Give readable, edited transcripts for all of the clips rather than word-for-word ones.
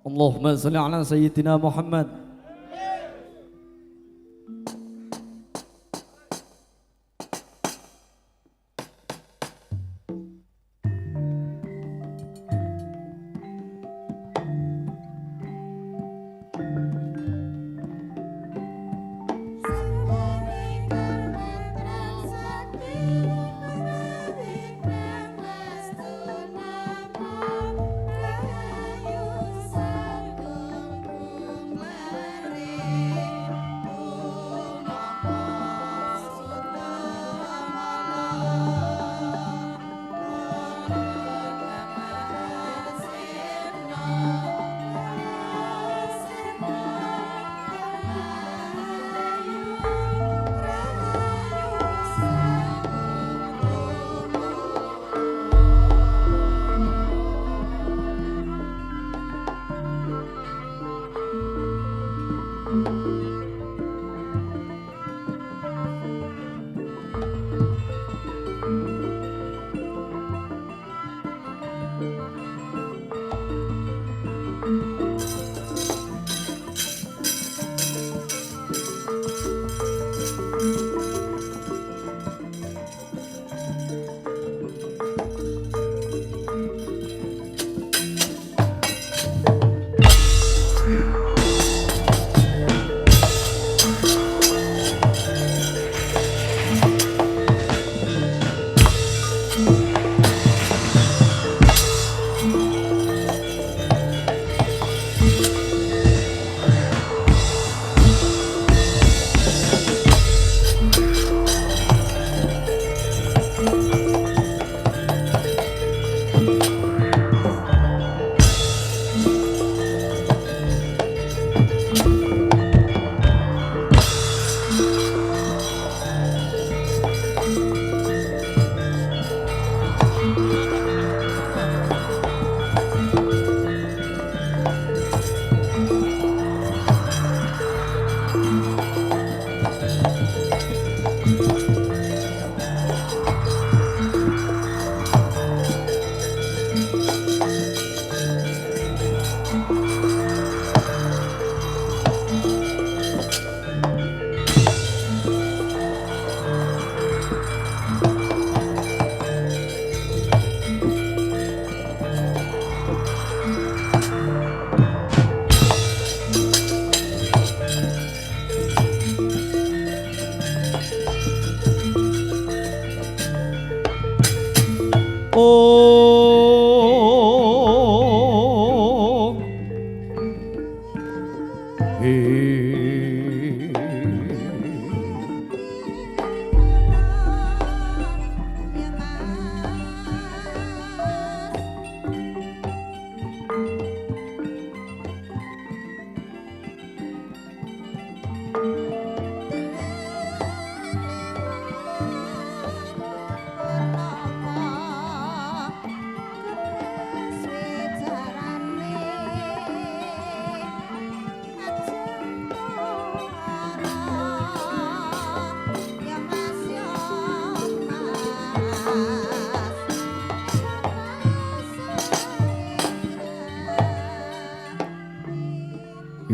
Allahumma sholli ala sayyidina Muhammad.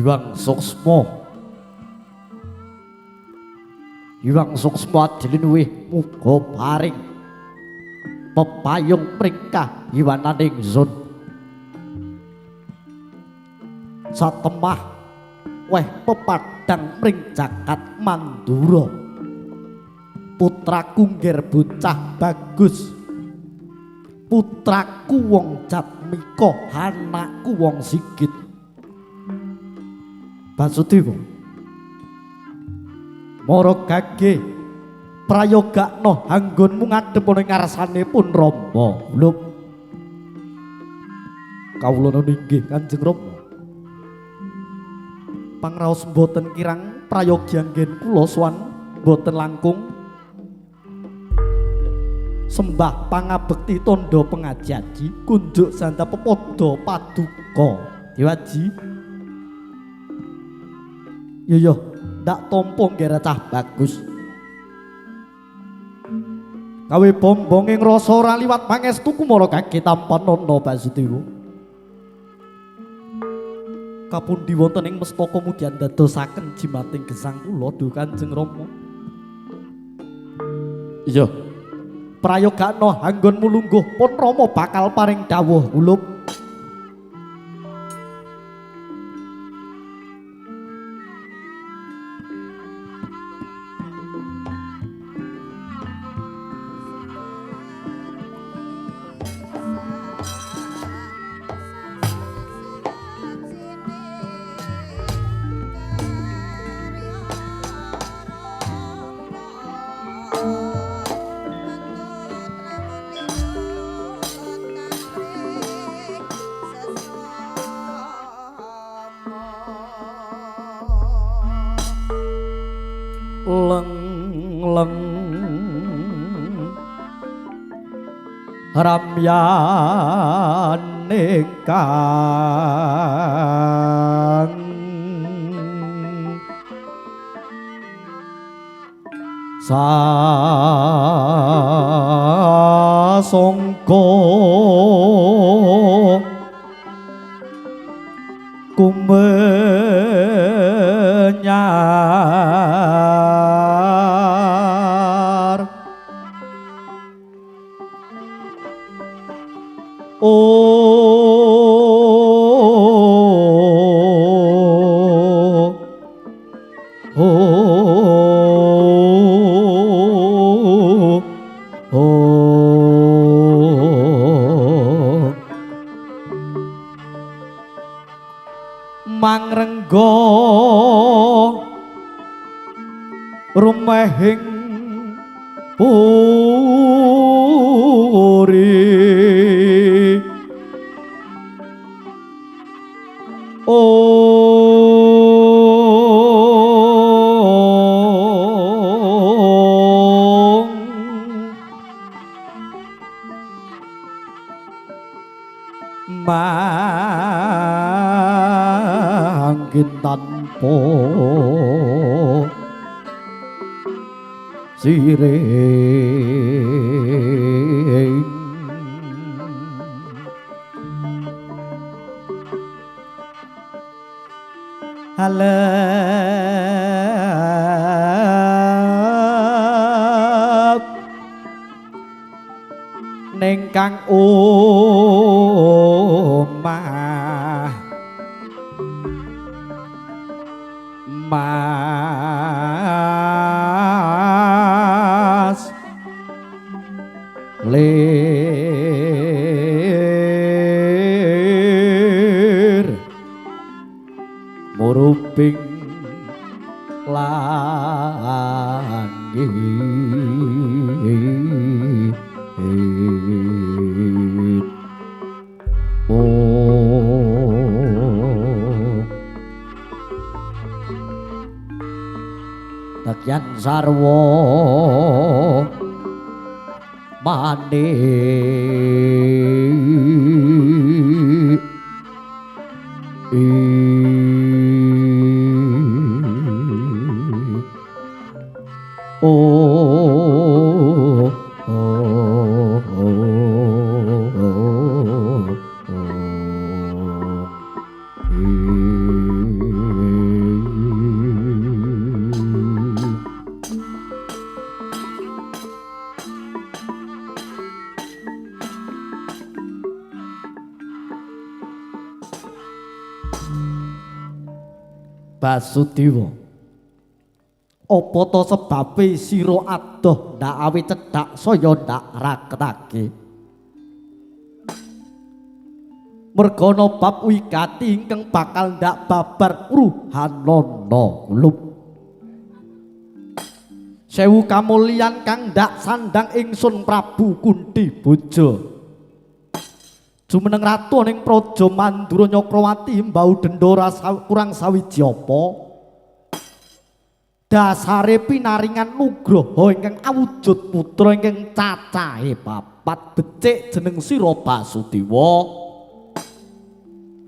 Hyang Suksma, Hyang Suksma adiluwih muga paring pepayung mringkah hiwananing zon. Satemah weh pepadang mring jagat Mandura. Putraku ngger bocah bagus, putraku wong Jatmika, anakku wong Sigit. Basudewa mara gage prayogakno anggonmu ngadhep ana ing ngarsane pun Rama. Lho kawula inggih Kanjeng Rama. Pangraos mboten kirang prayogi anggen kula sowan mboten langkung sembah pangabekti tandha pengaji kunjuk santa pepodo paduka Dewaji. Yo yo ndak tompo nggih cah bagus. Kawe bombonge ngrasa ora liwat pangestu kumara kage tampan ana Basudewa. Kapundi wonten ing mestaka mugi andadosaken jimating gesang kula duh Kanjeng Rama. Iya. Prayogakno anggonmu lungguh pun Rama bakal paring dawuh kulup. Ramyaning kang sasongko kumenyar oh mangrenggo rumahing puri ong manggin tanpa siring halep ning kang omah mas lir muruping langit oh Tekyan sarwa manik oh oh oh oh Basudewa, apa to sebabe sira adoh ndak awe cedhak saya ndak raketake? Mergana bab wigati ingkang bakal ndak babar ruhanana kulub. Sewu kamulyan kang ndak sandang ingsun Prabu Kunti Boja. Jumeneng ratu ning Praja Mandura Nyakrawati mbau denda ora kurang sawiji apa? Dasare pinaringan nugraha ingkang awujud putra ingkang cacahe papat becik jeneng sira Basudewa.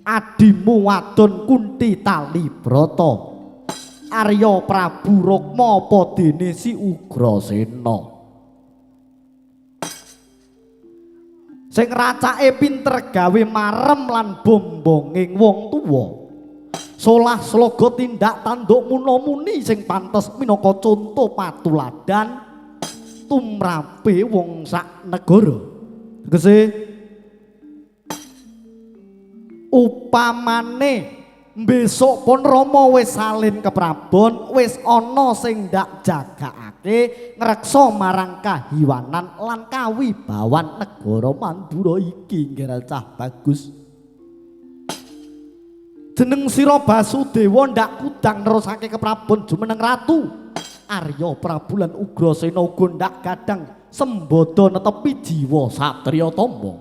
Adimu wadon Kunti Talibrata. Arya Prabu Rukma apa dene si Ugrasena. Sing racake pinter gawe marem lan bombonging wong tuwa. Solah sloga tindak tanduk muna-muni sing pantes minangka conto patuladan tumrape wong sak negara. Tegese upamane besok pun Rama wis salin keprabon, wis ana sing ndak jagakake ngreksa marang kahiwanan lan kawibawan negara Mandura iki nggih cah bagus. Jeneng sira Basudewa ndak kudang nerusake keprabon jumeneng ratu Arya Prabu lan Ugrasena uga ndak gadang sembada netepi jiwa satriya tama.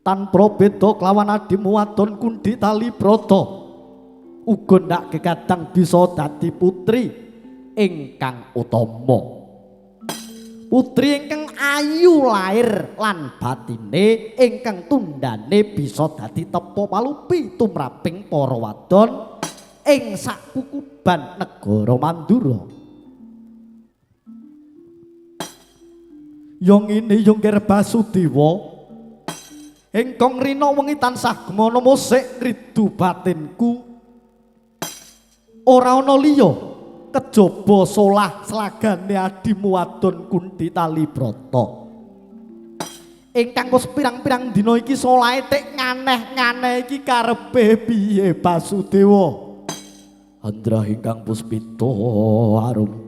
Tanpa beda kelawan adimu wadon Kundi Talibrata uga ndak kegadang bisa dadi putri ingkang utama. Putri ingkang ayu lair lan batine ingkang tundane bisa dadi tepa palupi tumraping para wadon ing sakukuban negara Mandura. Yo ngene yo Ngger Basudewa, ingkang rina wengi tansah gemana musik ngridu batinku. Ora ana liya kejaba solah slagane adimu wadon Kundi Talibrata. Ingkang wis pirang-pirang dina iki solahe tik nganeh-nganeh iki karepe piye Basudewa? Andra ingkang puspita arum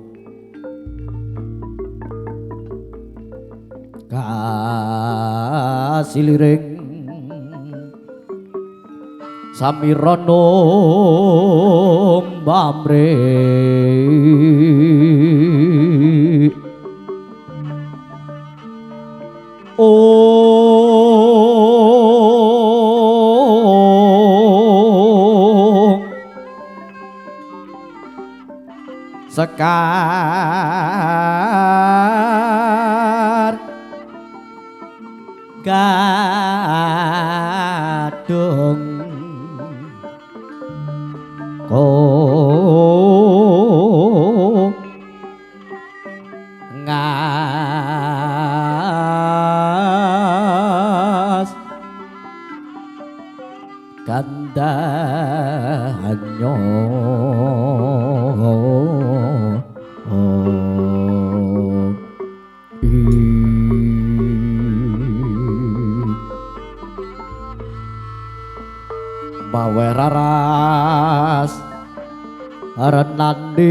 kasiliring samirana pamrih ong sekar gadung ko ngas gandanyo mawe raras renanding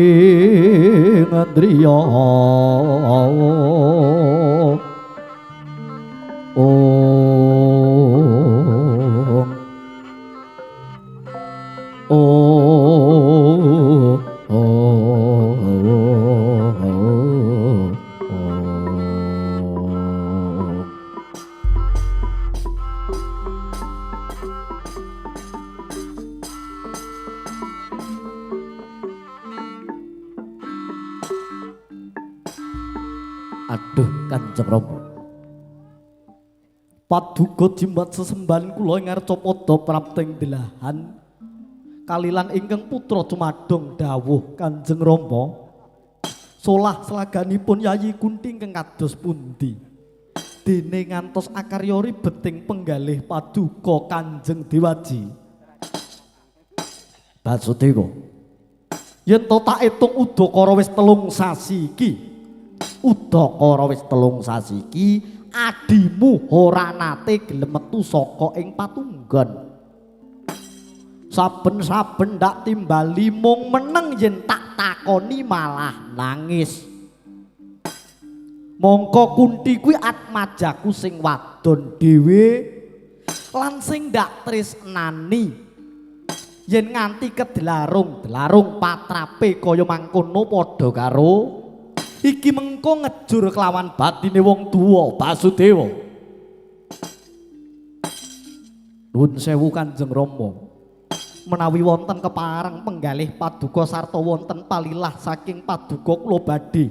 driya ong oh oh oh. Aduh Kanjeng Rama, paduka jimat sesembahan kula ing ngarcapada prapting delahan kalilan ingkang putra cumadong dawuh Kanjeng Rama. Solah slaganipun Yayi Kunti ingkang kados pundi dene ngantos akarya ribeting penggalih paduka Kanjeng Dewaji? Basudewa, yen to tak etung udakara wis 3 sasi iki, udakara wis 3 sasi iki adimu ora nate gelem metu saka ing patunggon. Saben-saben ndak timbali mung meneng yen tak takoni malah nangis. Mongko Kunti kuwi atmajaku sing wadon dhewe lan sing ndak tresnani. Yen nganti kedelarung-delarung patrape kaya mangkono padha karo iki mengko ngejur kelawan batine wong tuwa Basudewa. Nuwun sewu Kanjeng Rama, menawi wonten kepareng penggalih paduka sarta wonten palilah saking paduka kula badhe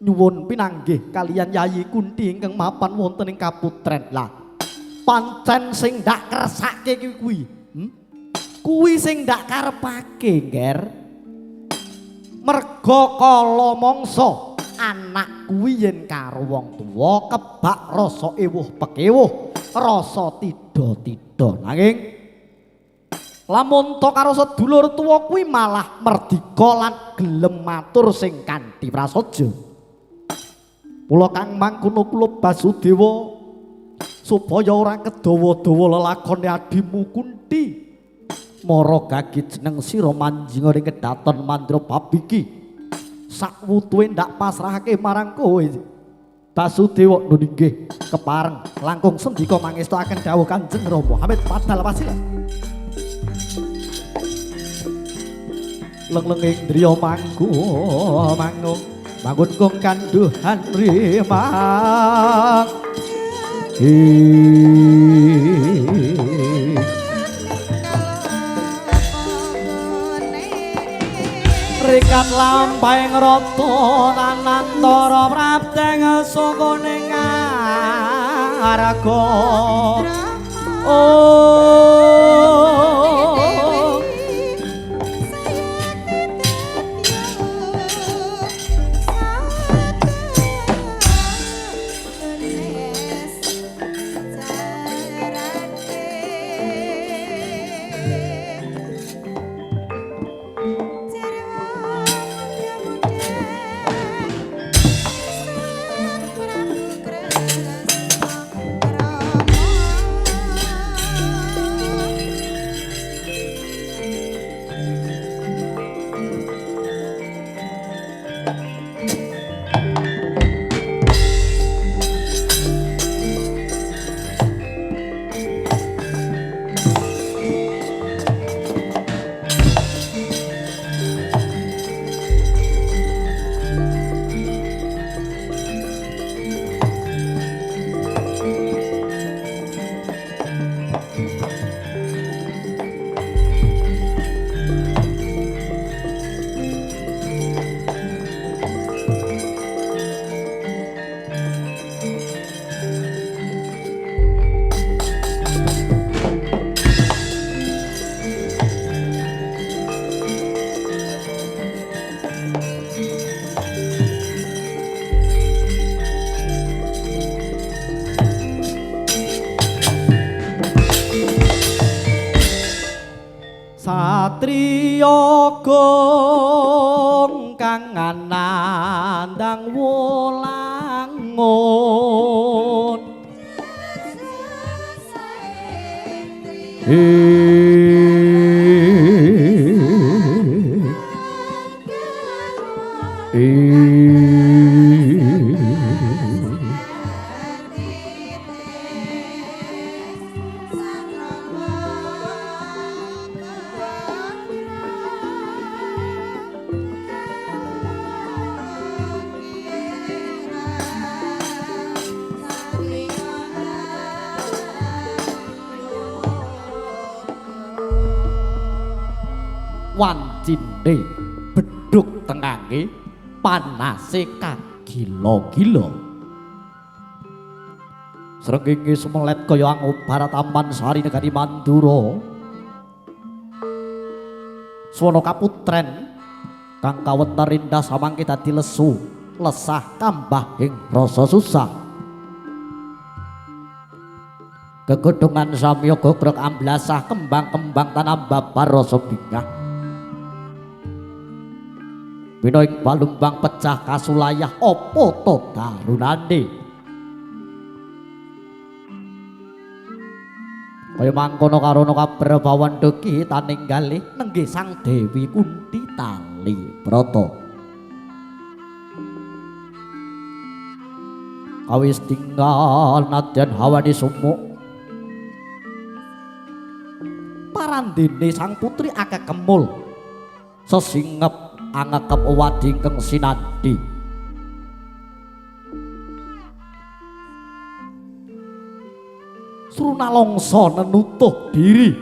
nyuwun pinanggih kaliyan Yayi Kunti ingkang mapan wonten ing kaputren. Lah pancen sing ndak kersake kuwi, kuwi sing ndak karepake, Ngger. Merga kala mangsa anak kuwi yen karo wong tuwa kebak rasa ewuh pekewuh, rasa tida-tida. Nanging lamun to karo sedulur tuwa kuwi malah merdika lan gelem matur sing kanthi prasaja. Mula kang mangkono kula Basudewa supaya ora kedawa-dawa lelakone adimu Kunti. Mara gagi jeneng sira manjinga ing kedaton Mandra bab iki. Sakwutuhe ndak pasrahake marang kowe. Basudewa nun inggih kepareng langkung sendika mangestuaken dawuh Kanjeng Rama. Amit padal pasila. Leng-lenging driya mangku mangung bangun kung kanduhan rimang. Rikat lampahing rata anantara prapteng saka ning ngarga. Oh satriya gong kang anandang wulangun. Wancine bedhug tengange panase kagila-gila. Srengenge sumelet kaya angobar Taman Sari negari Mandura. Suwana kaputren kang kawentar indah samangke dadi lesu, lesah kambah ing rasa susah. Gegodhongan samya gogrok amblasah kembang-kembang tanam babar rasa bingah. Bina ing balumbang pecah kasulayah apa to darunane. Kaya mangkono karana kabar bawan duki taninggalih nenggih Sang Dewi Kunti tali brata. Kawis tinggal nadyan hawane sumuk. Parandene sang putri akeh kemul. Sesingep angekep wadi ingkang sinandi. Srunalongsa nenutuh diri.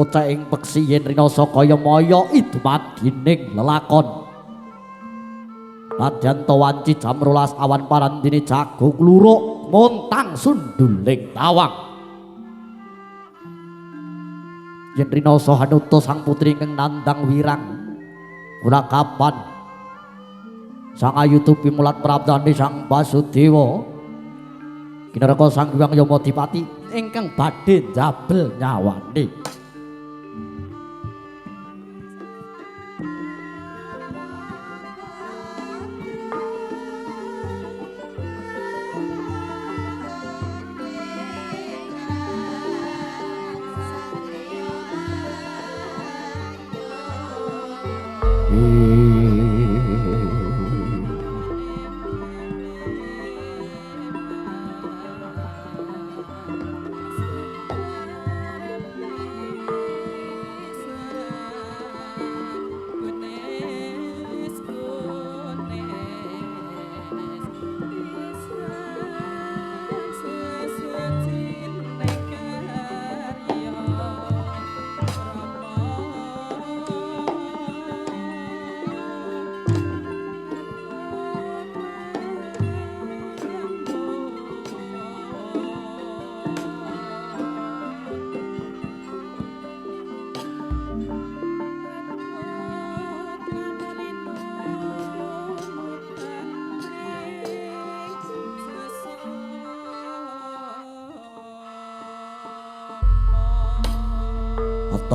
Oceh ing peksi yen rinasa kaya maya idumadining lelakon. Nadyan ta wanci jam 12 awan parandene jago kluruk montang sunduling tawang. Yen rinasa hanuta sang putri ingkang nandang wirang. Ora kapan sang ayu tupi mulat praptane Sang Basudewa. Kinaraka Sang Hyang Yamadipati ingkang badhe njabel nyawane.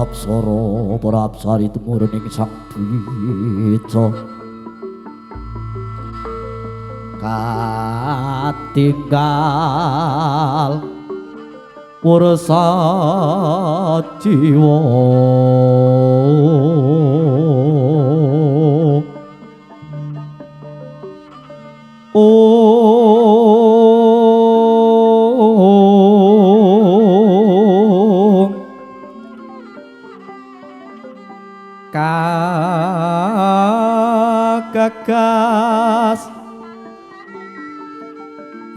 Apsara para apsari tumurun ing Sang Dwija katinggal wursa jiwa kagagas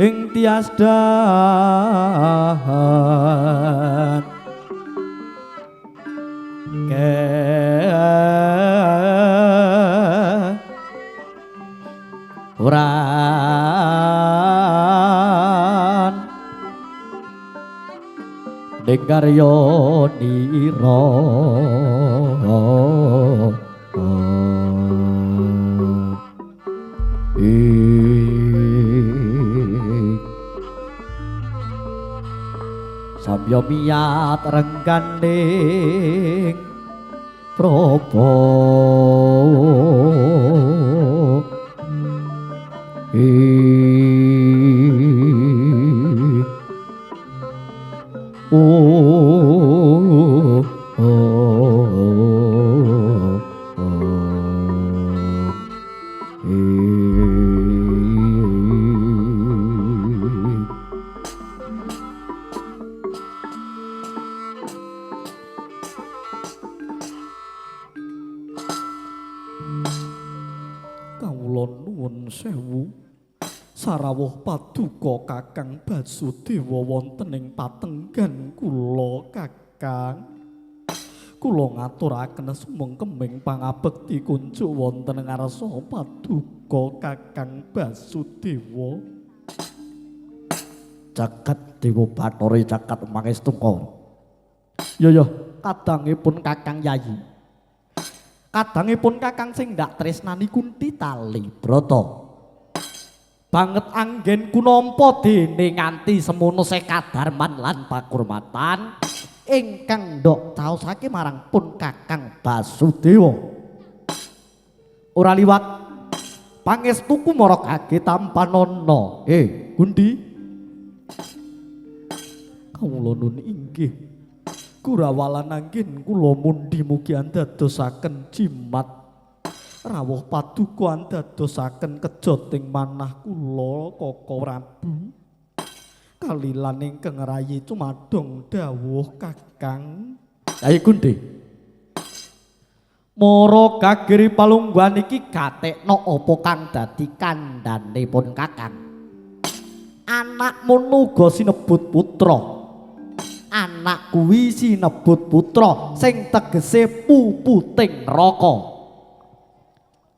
ing tias dahan kewran ning karya nira. Samya miyat rengganing praba Sarawuh paduka Kakang Basudewa wonten ing patenggan kula Kakang. Kula ngaturaken sumengkeming pangabekti kunjuk wonten ngarsa paduka Kakang Basudewa. Jagat Dewa Bathara jagat Mangestungkara. Ya ya, kadangipun Kakang Yayi. Kadangipun Kakang sing ndak tresnani Kunthi tali brata. Banget anggen kunampa dene nganti semono sekadarman lan pakurmatan ingkang ndok caosake marang pun Kakang Basudewa. Ora liwat pangestuku mara kage tampanana. Gundi. Kawula nun inggih gurawalan anggen kula mundhi mugi andadosaken jimat rawuh paduka andadosaken kejoting manah kula Kaka Prabu kalilan ingkang rayi cumadong dawuh Kakang. Ayo Gundi. Mara kagiri palungguhan iki gatekno apa kang dadi kandhanipun Kakang. Anak mono uga sinebut putra. Anak kuwi sinebut putra sing tegese puputing neraka.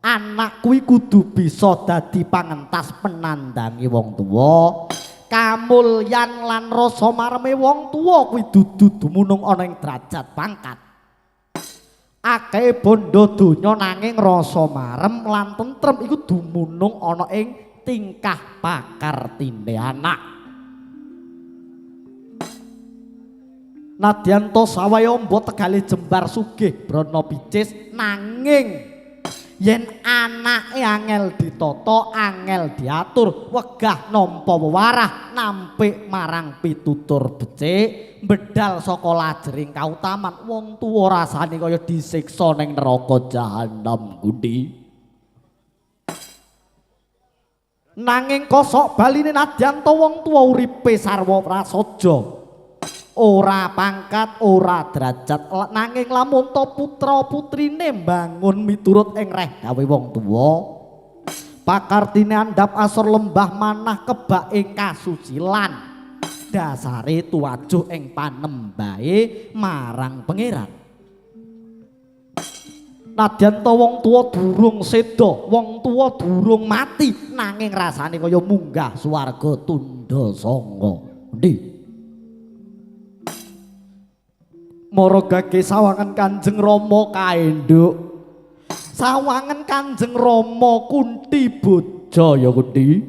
Anak kuwi kudu bisa dadi pangentas penandangi wong tuwa. Kamulyan lan rasa mareme wong tuwa kuwi dudu dumunung ana ing derajat pangkat. Akeh bondo donya nanging rasa marem lan tentrem iku dumunung ana ing tingkah pakartine anak. Nadyan to sawaya amba tegale jembar sugih brana picis, nanging yen anake angel ditata, angel diatur, wegah nampa wewarah, nampik marang pitutur becik, bedal saka lajering kautaman, wong tuwa rasane kaya disiksa ning neraka jahanam Gundi. Nanging kosok baline nadyan to wong tuwa uripe sarwa prasaja, ora pangkat, ora derajat, nanging lamun to putra putrine mbangun miturut ing reh gawe wong tuwa, pakartine andhap asor lembah manah kebak ing kasucilan, dasare tuwajuh ing panembahe marang pangeran. Nadyan to wong tuwa durung seda, wong tuwa durung mati, nanging rasane kaya munggah swarga tundha sanga. Endi? Mara gage sawangan Kanjeng Rama kae, Nduk. Sawangan Kanjeng Rama Kunti Boja ya Kunti.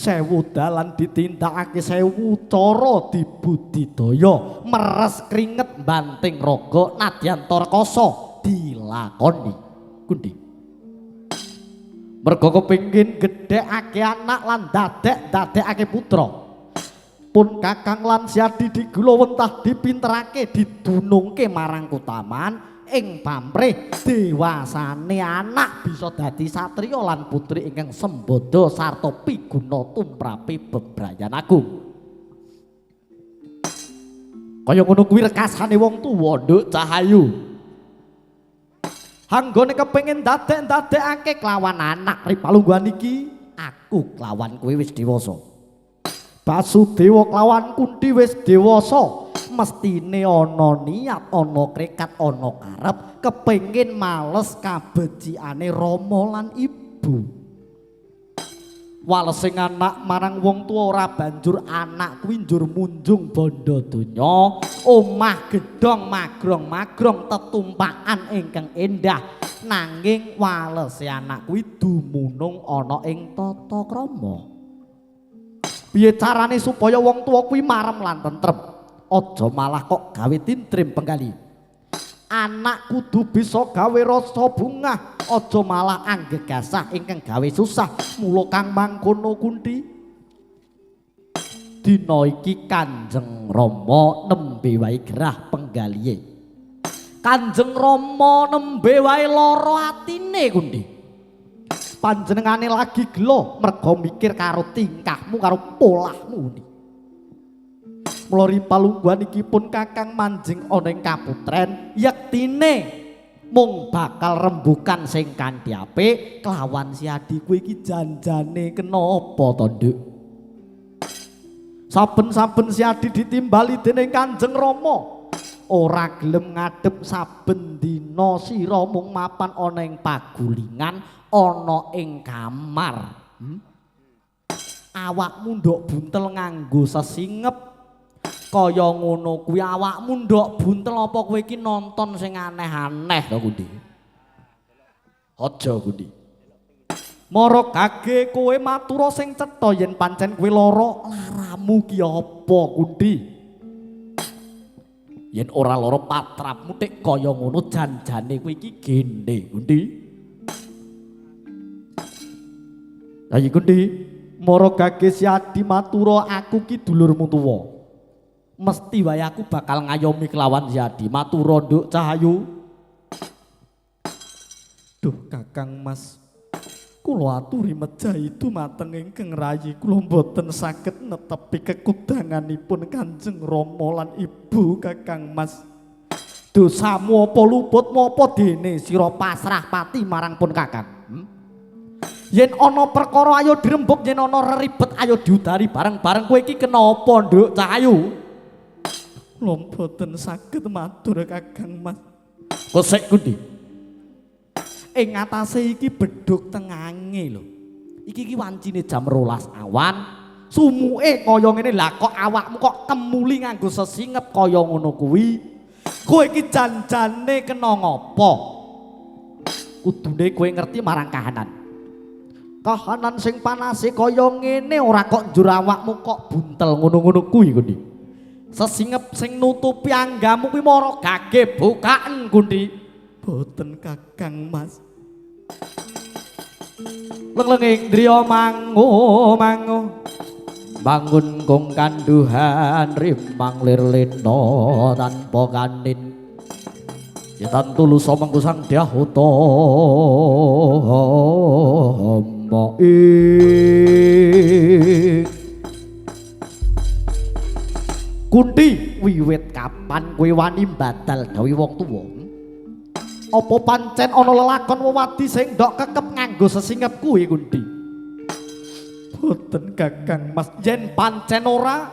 Sewu dalan ditindakake, sewu cara dibudidaya, meres kringet banting raga nadyan ta rekoso dilakoni Kunti. Merga kepengin gedhekake anak lan dadek-dadekake putra. Pun kakang lan Siadi digulawentah dipinterake didunungke marang kutaman ing pamrih dewasane anak bisa dadi satriya lan putri ingkang sembada sarta piguna tumrape bebrayan agung. Kaya ngono kuwi rekasane wong tuwa, Nduk Cahayu. Anggone kepengin dadek-dadekake kelawan anak ripalungguhan iki, aku kelawan kowe wis dewasa. Basudewa kelawan Kunti wis dewasa, mestine ana niat, ana krekat, ana karep kepengin males kabecikane rama lan ibu. Walesing anak marang wong tuwa ora banjur anak kuwi njur munjung bondo donya, omah gedhong magrong-magrong tetumpakan ingkang endah, nanging walese anak kuwi dumunung ana ing tata krama. Piye carane supaya wong tuwa kuwi marem lan tentrem? Aja malah kok gawe tintrim penggali. Anak kudu bisa gawe rasa bungah, aja malah anggegasah ingkang gawe susah. Mula kang mangkono Kunti, dina iki Kanjeng Rama nembe wae gerah penggalihe. Kanjeng Rama nembe wae lara atine Kunti. Panjenengane lagi gelo merga mikir karo tingkahmu karo polahmu Kunti. Mula ripalungguhan iki pun kakang manjing ana ing kaputren, yektine mung bakal rembukan sing kanthi apik kelawan si adhiku iki janjane kenapa to, Nduk? Saben-saben si adi ditimbali dening Kanjeng Rama, ora gelem ngadhep saben dina sira mung mapan ana ing pagulingan, ana ing kamar. Awakmu nduk buntel nganggo sesingep. Kaya ngono kuwi awakmu nduk buntel apa kowe iki nonton sing aneh-aneh to Kunti? Aja Kunti. Mara gage kowe matura sing cetha yen pancen kowe lara, laramu ki apa Kunti? Yen ora lara patrapmu tik kaya ngono janjane kowe iki gende Kunti. Lah iki Kunti, mara gage si adi matura aku ki dulurmu tuwa. Mesti wae aku bakal ngayomi kelawan si adi. Matura Nduk Cahayu. Duh Kakang Mas, kula aturi mejahi dumateng ingkang rayi, kula mboten saged netepi kekudanganipun Kanjeng Rama lan Ibu Kakang Mas. Dosamu apa luputmu apa dene sira pasrah pati marang pun Kakang? Yen ana perkara ayo dirembug, yen ana reribet ayo diudari bareng-bareng. Kowe iki kenapa Nduk Cahayu? Kula mboten saged matur Kakang Mas. Kosek Kunti. Ing atase iki bedhug tengange lho. Iki iki wancine jam 12 awan. Sumuke kaya ngene, lah kok awakmu kok kemuli nganggo sesingep kaya ngono kuwi. Kowe iki janjane kena ngopo? Kudune kowe ngerti marang kahanan. Kahanan sing panase kaya ngene ora kok njur awakmu kok buntel ngono-ngono kuwi Kunti. Sesingep sing nutupi anggamu kuwi mara gage bukaen Kunti. Boten Kakang Mas. Leng-lenging driya mangu mangu bangun kong kanduhan rimang lir lena tanpa kanin. Yetan tulus mangku sang Dyah Utama ing. Kunti, wiwit kapan kowe wani mbadal dawuh wong tuwa? Apa pancen ana lelakon wewadi sing ndok kekep nganggo sesingep kuwi Kunti? Boten Kakang Mas. Yen pancen ora,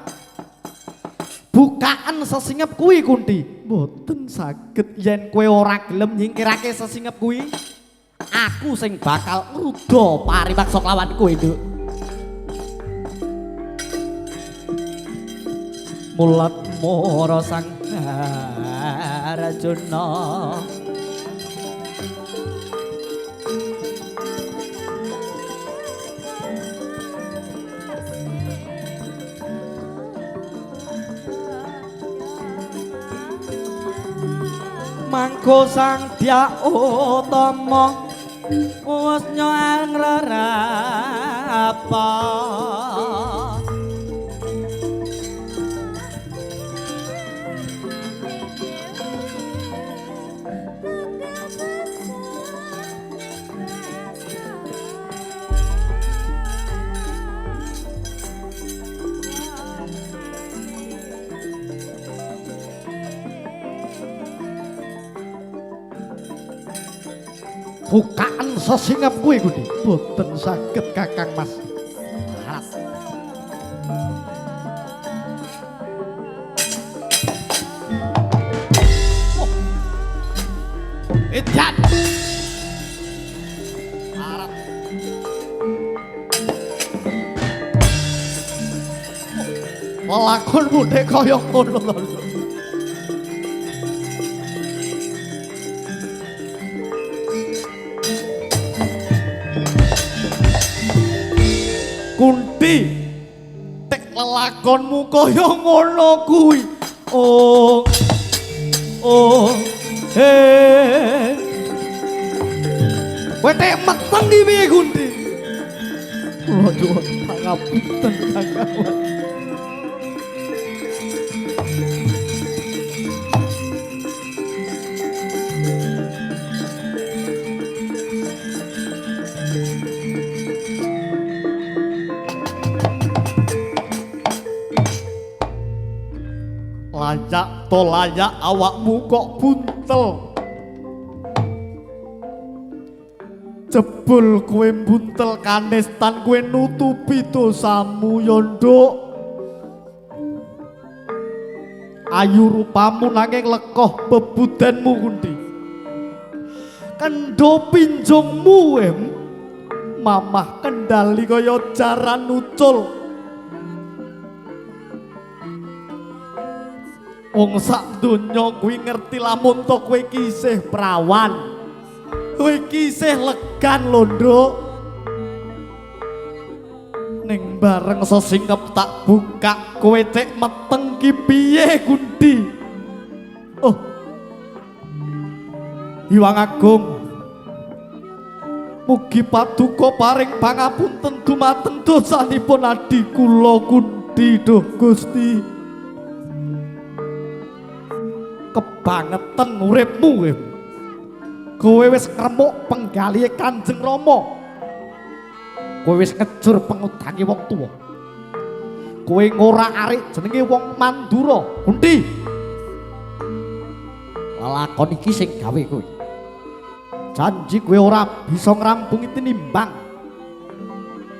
bukaan sesingep kuwi Kunti. Boten saged. Yen kowe ora gelem nyingkirake sesingep kuwi, aku sing bakal ngruda paribaksa kelawan kowe, Nduk. Mulat mara sang Arjuna. Mangko sang Dyah Utama wis nyoang rerapa. Bukaan sesingep kuwi Kunti. Boten saged Kakang Mas. Harat. Oh. Edan. Harat. Oh. Lakonmu nek kaya ngono lho. Kunti, tek lelakonmu kaya ngono kuwi. Oh. Oh. He. Kowe tek meteng ki piye Kunti? Kula nyuwun pangapunten Kakang. Layak to layak awakmu kok buntel. Jebul kowe buntel kanistan kowe nutupi dosamu ya Nduk. Ayu rupamu nanging lekoh bebudenmu Kunti. Kendho pinjungmu em mamah kendali kaya jaran ucul. Wong sak donya kuwi ngerti lamun to kowe iki isih prawan. Kowe iki isih legan lho, Nduk. Ning bareng sesingkep tak buka kowe cek meteng ki piye Kunti? Oh. Hyang Agung. Mugi paduka paring pangapunten dumateng dosanipun adi kula Kunti duh Gusti. Kebangetan uripmu kowe. Kowe wis ngremuk penggalihe Kanjeng Rama. Kowe wis ngejur pengudange wong tuwa. Kowe ngorak-arik jenenge wong Mandura, Kunti. Lelakon iki sing gawe kowe. Janji kowe ora bisa ngrampungi tinimbang.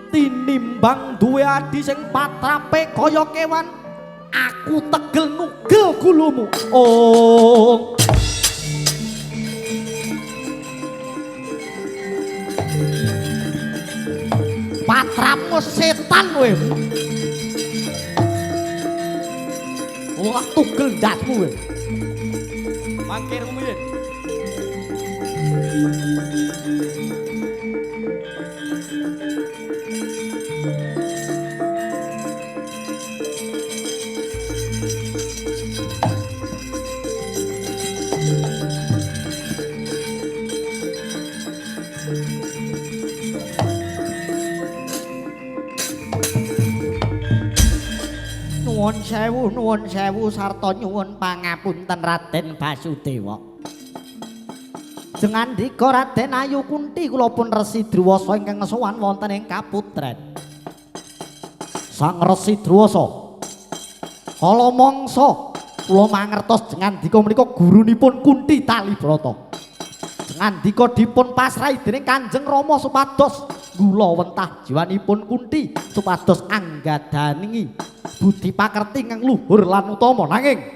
Tinimbang duwe adi sing patrape kaya kewan. Aku tegel nugel gulumu. Oh. Patramu setan kowe. Wah, tugel ndasmu kowe. Mangkir rumiyin. Nuwun sewu, nuwun sewu sarta nyuwun pangapunten Raden Basudewa. Jengandika Raden Ayu Kunti, kula pun Resi Druwasa ingkang sowan wonten ing kaputren. Sang Resi Druwasa, kala mangsa kula mangertos jengandika menika gurunipun Kunti Talibrata. Jengandika dipun pasrahi dening Kanjeng Rama supados gula wentah jiwanipun Kunti supados anggadhaningi budi pakerti ingkang luhur lan utama. Nanging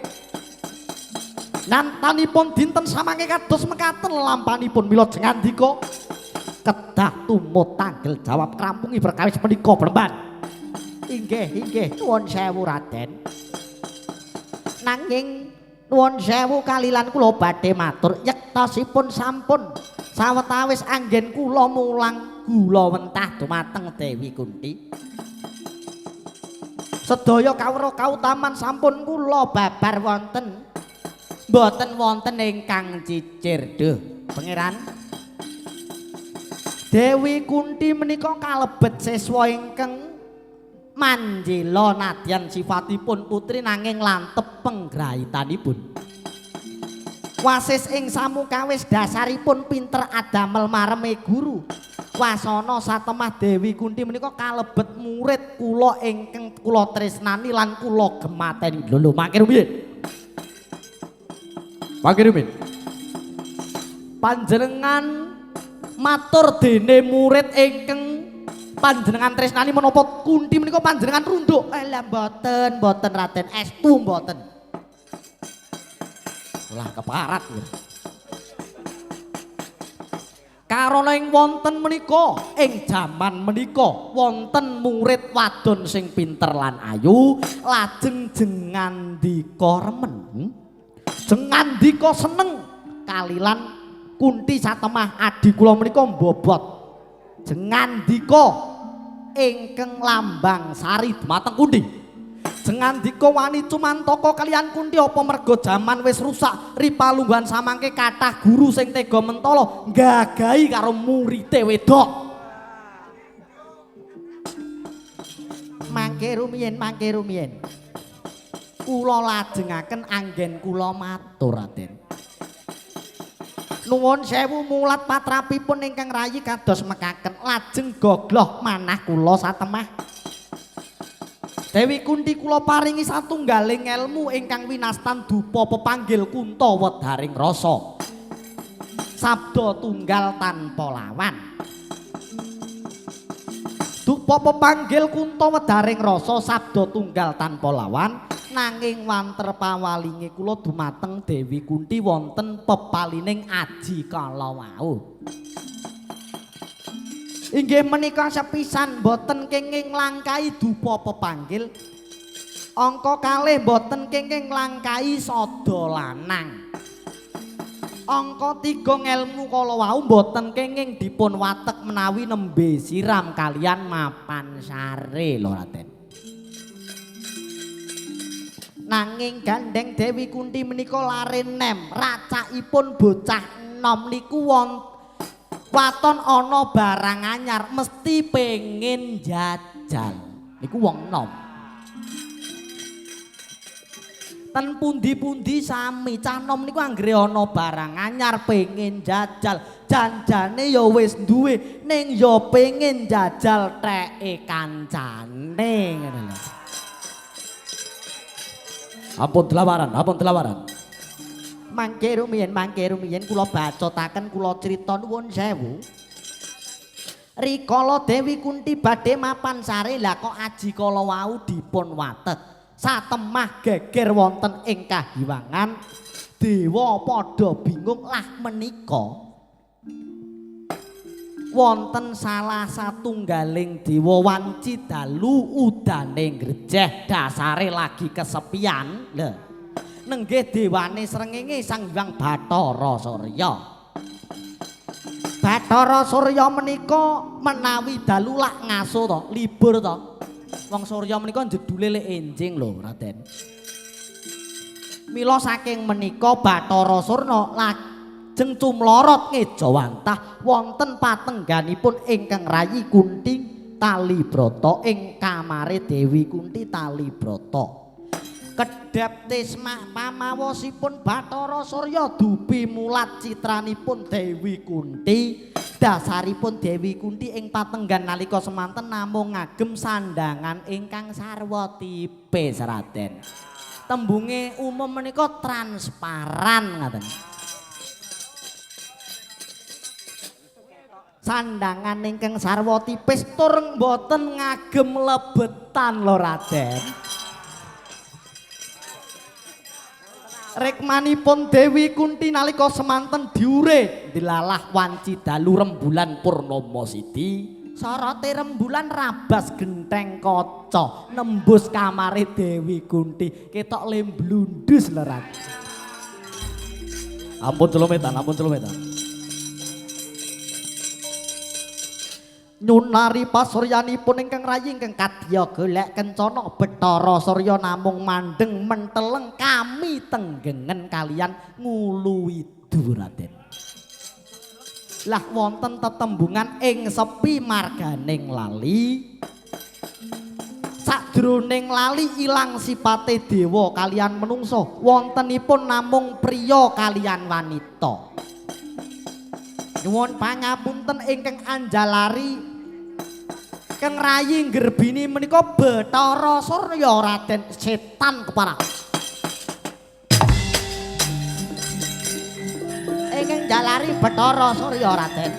nantanipun dinten samangke kados mekaten lampanipun, mila jengandika kedah tumut tanggel jawab krampungi perkawis menika Bremban. Inggih, inggih, nuwun sewu Raden. Nanging nuwun sewu kalilan kula badhe matur, yektosipun sampun sawetawis anggen kula mulang gula wentah dumateng Dewi Kunti. Sedaya kawruh kautaman sampun kula babar wonten. Mboten wonten ingkang cicir. Duh, Pangeran. Dewi Kunti menika kalebet siswa ingkang manjela nadyan sifatipun putri nanging lantep penggrahitanipun. Wasis ing samukawis dasaripun pinter adamel mareme guru. Wasana satemah Dewi Kunti menika kalebet murid kula ingkang kula tresnani lan kula gemateni. Lho lho, mangke rumiyin. Mangke rumiyin. Panjenengan matur dene murid ingkang panjenengan tresnani menapa Kunti menika panjenengan runduk? Lah mboten, mboten Raden, estu mboten. Lah keparat ya. Karana ing wonten menika ing jaman menika wonten murid wadon sing pinter lan ayu, lajeng jengandika remen. Jengandika seneng kalilan Kunti satemah adi kula menika mbobot. Jengandika ingkang lambang sari dumateng Kunti. Jengandika wani cumantaka kaliyan Kunti apa merga jaman wis rusak, ripalungguhan samangke kathah guru sing tega mentala nggagahi karo murite wedok. Mangke rumiyin, mangke rumiyin. Kula lajengaken anggen kula matur Raden. Nuwun sewu mulat patrapipun ingkang rayi kados mekaken, lajeng gogloh manah kula satemah. Dewi Kunti kula paringi satunggaling elmu ingkang winastan dupa pepanggil kunta wedharing rasa. Sabda tunggal tanpa lawan. Dupa pepanggil kunta wedharing rasa sabda tunggal tanpa lawan, nanging wanter pawalinge kula dumateng Dewi Kunti wonten pepalining aji kala wau. Inggih menika sepisan boten kenging nglangkahi dupa pepanggil. Angka kalih boten kenging nglangkahi sada lanang. Angka 3 ngelmu kala wau boten kenging dipun watek menawi nembe siram kalian mapan sare lho Raden. Nanging gandeng Dewi Kunti menika lare nem, racakipun bocah enom niku wonten waton ana barang anyar mesti pengen jajal. Niku wong enom. Ten pundi-pundi sami cah nom niku anggere ana barang anyar pengen jajal. Janjane ya wis duwe ning ya pengen jajal teke kancane ngene lho. Ampun delawaran, ampun delawaran. Mangke rumiyin kula bacotaken kula crita nuwun sewu. Rikala Dewi Kunti badhe mapan sare lah kok aji kala wau dipun watet. Satemah geger wonten ing kahiwangan, dewa padha bingung lah menika wonten salah satunggaling dewa wanci dalu udane ngrejeh dasare lagi kesepian. Lho nenggih dewane srengenge Sang Hyang Bathara Surya. Bathara Surya menika menawi dalu lak ngaso to, libur to. Wong Surya menika jedule lek enjing lho Raden. Mila saking menika Bathara Surna lajeng cumlorot ngejawantah wonten patengganipun ingkang rayi Kunti Talibrata ing kamare Dewi Kunti Talibrata. Kedhep tismak pamawosipun Bathara Surya dupi mulat citranipun Dewi Kunti. Dasaripun Dewi Kunti ing patenggan nalika semanten namung ngagem sandangan ingkang sarwa tipis Raden. Tembunge umum menika transparan ngaten. Sandangan ingkang sarwa tipis tur mboten ngagem lebetan lho Raden. Rekmanipun Dewi Kunti nalika semanten diure dilalah wanci dalu rembulan purnama sidi. Sorote rembulan rabas genteng kaca nembus kamare Dewi Kunti ketok le blundus lho Raden. Ampun celumetan, ampun celumetan. Nyunari pasuryanipun ingkang rayi ingkang kadya golek kencana Bathara Surya namung mandeng menteleng kami tenggengen kalian nguluwidu Raden. Lah wonten tetembungan ing sepi marganing lali. Sajroning lali ilang sipate dewa kalian menungsa, wontenipun namung priya kalian wanita. Nyuwun pangapunten ingkang anjalari keng rayi nggerbini menika Bathara Surya Raden setan keparah. Ingkang jalari Bathara Surya Raden.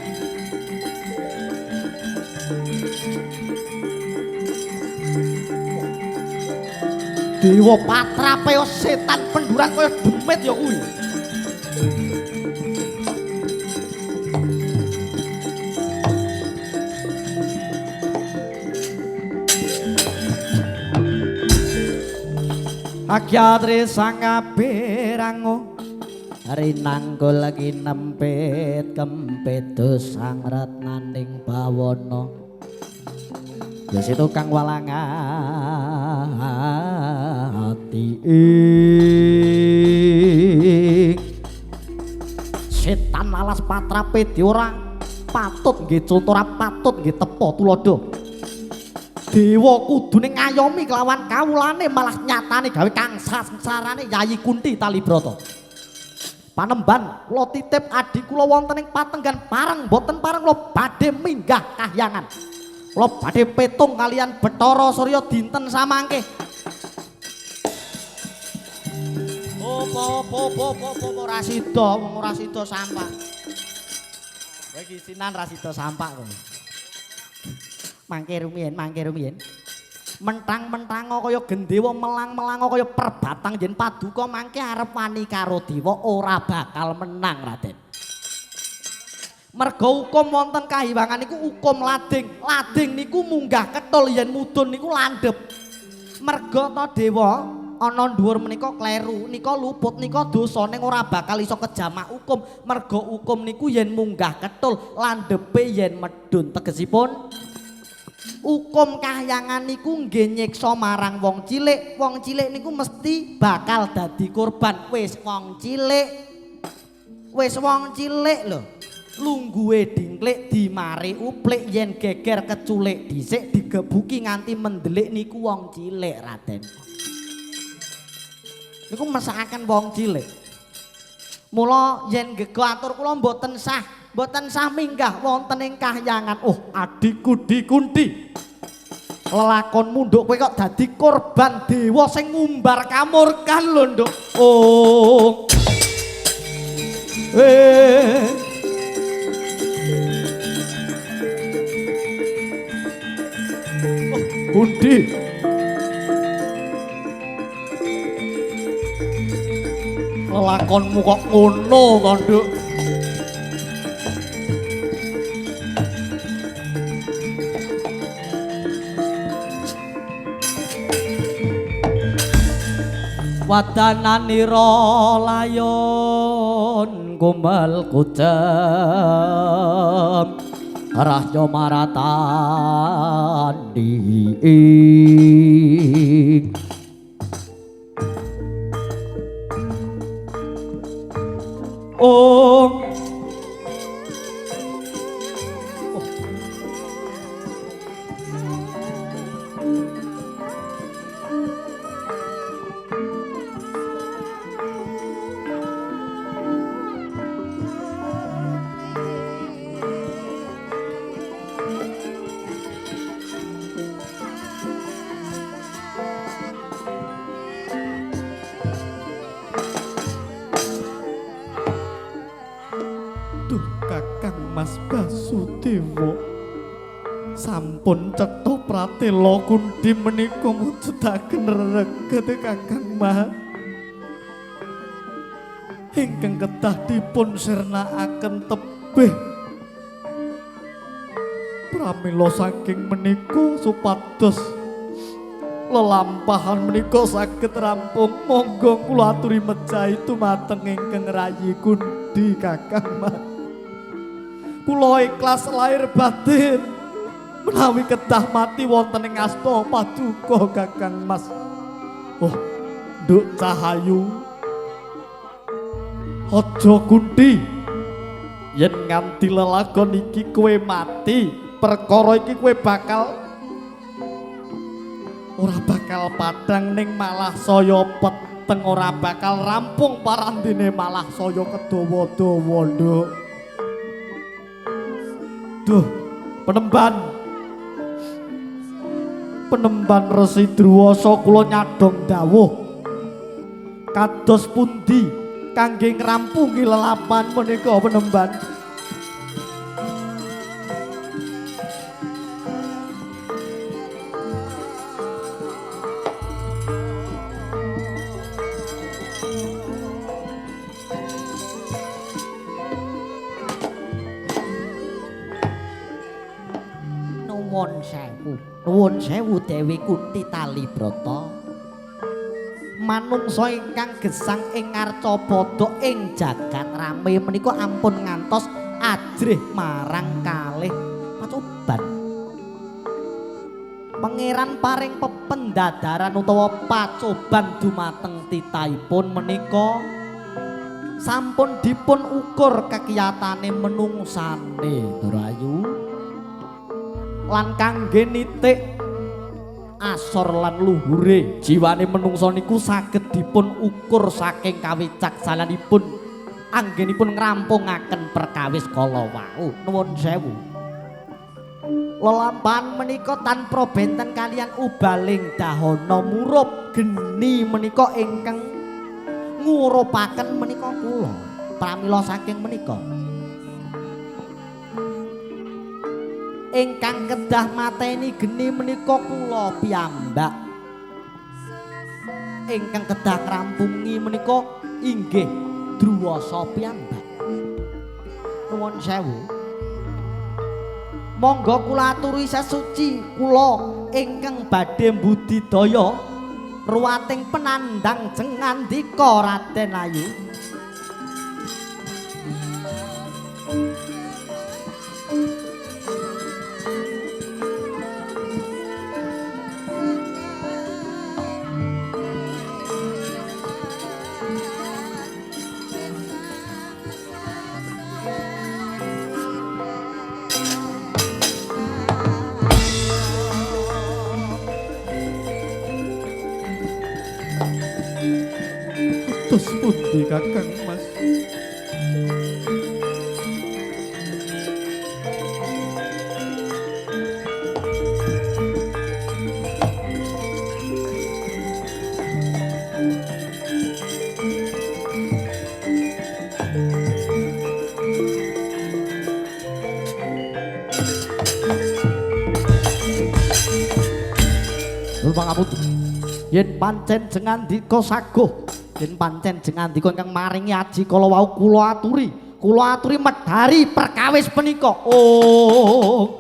Dewa patrape setan penduran kaya demit ya kuwi. Akyatri sangaberango rinanggul kinempit kempit sang retnaning bawana. Ya situ kang walangati setan alas patrape ora patut nggih conto ora patut nggih tepa tuladha. Dewa kudune ngayomi kelawan kawulane malah nyatane gawe kang sangsarane Yayi Kunti Talibrata. Panemban kula titip adi kula wonten ing patenggan pareng boten pareng kula badhe minggah kahyangan. Kula badhe petung kalian Bathara Surya dinten samangke. Opo ora sida wong ora sida sampak. Kowe iki isinan ra sida sampak kowe. Mangke rumiyin, mangke rumiyin. Mentang-mentango kaya gendewa, melang-melango kaya perbatang yen paduka mangke arep wani karo dewa ora bakal menang Raden. Merga hukum wonten kahiwangan niku hukum lading. Lading niku munggah ketul yen mudhun niku landhep. Merga ta dewa ana dhuwur menika kleru, nika luput, nika dosa ning ora bakal iso kejamak hukum. Merga hukum niku yen munggah ketul, landhepe yen medhun. Tegesipun hukum kahyangan niku nggih nyiksa marang wong cilik. Wong cilik niku mesti bakal dadi korban. Wis wong cilik. Wis wong cilik lho. Lungguhe dingklik dimari uplik yen geger keculik dhisik digebuki nganti mendelik niku wong cilik Raden. Niku mesakaken wong cilik. Mula yen gego atur kula mboten sah. Mboten sah minggah wonten ing kahyangan. Oh, adikku Dikunti. Lelakonmu nduk kowe kok dadi korban dewa sing ngumbar kamurkan lho, Nduk. Oh. Oh, Kunti. Lelakonmu kok ngono kok, Nduk. Wadananira layon kumel kucem rahya maratandi. Oh, Mas Basudewa. Sampun cetha pratela Kunthi menika mujudaken rereget Kakang Mas. Ingkang kedah dipun sirnakaken tebih. Pramila saking menika supados lelampahan menika saged rampung, monggo kula aturi mejahi dumateng ingkang rayi Kunthi Kakang Mas. Kula ikhlas lahir batin menawi kedah mati wonten ing asta paduka Kakang Mas. Oh, Nduk Cahayu, aja Kunthi, yen nganti lelagon iki kowe mati, perkara iki kowe bakal ora bakal padhang ning malah saya peteng, ora bakal rampung parandene malah saya kedawa-dawa, Nduk. Duh, penemban. Penemban Resi Druwasa kula nyadhong dawuh. Kados pundi kangge ngrampungi lelapan menika penemban? Nuwun sewu, nuwun sewu Dewi Kunthi Talibrata. Manungsa ingkang gesang ing ngarcapada ing jagat rame menika ampun ngantos ajrih marang kalih pacoban. Pangeran paring pependadaran utawa pacoban dumateng titahipun menika sampun dipun ukur kekiyatane menungsane, Ndara Ayu. Lan kangge nitik asor lan luhure jiwane menungsa niku saged dipun ukur saking kawicaksananipun anggenipun ngrampungaken perkawis kala wau. Nuwun sewu. Lelampahan menika tanpa benten kalian ubaling dahana murup geni menika ingkang ngurupaken menika kula. Pramila saking menika ingkang kedah mateni geni menika kula piyambak. Ingkang kedah ngrampungi menika inggih Druwasa piyambak. Nuwun sewu. Monggo kula aturi sesuci kula ingkang badhe mbudidaya ruwating penandang jengandika Raden Ayu. Kados pundi Kakang Mas? Nuwun pangapunten. Yen pancen jengandika saguh, yen pancen jengandika ingkang maringi aji kala wau kula aturi medhari perkawis punika. Oh.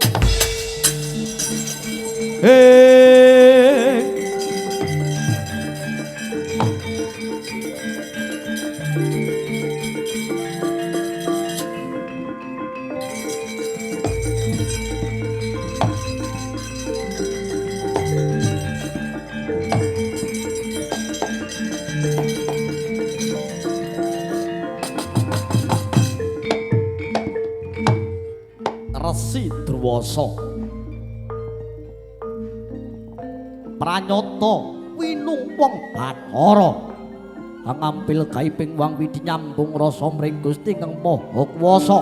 Resi Druwasa pranyata winung wong Bathara angampil gaiping wang widi nyambung rasa mring Gusti ingkang Maha Kuwasa.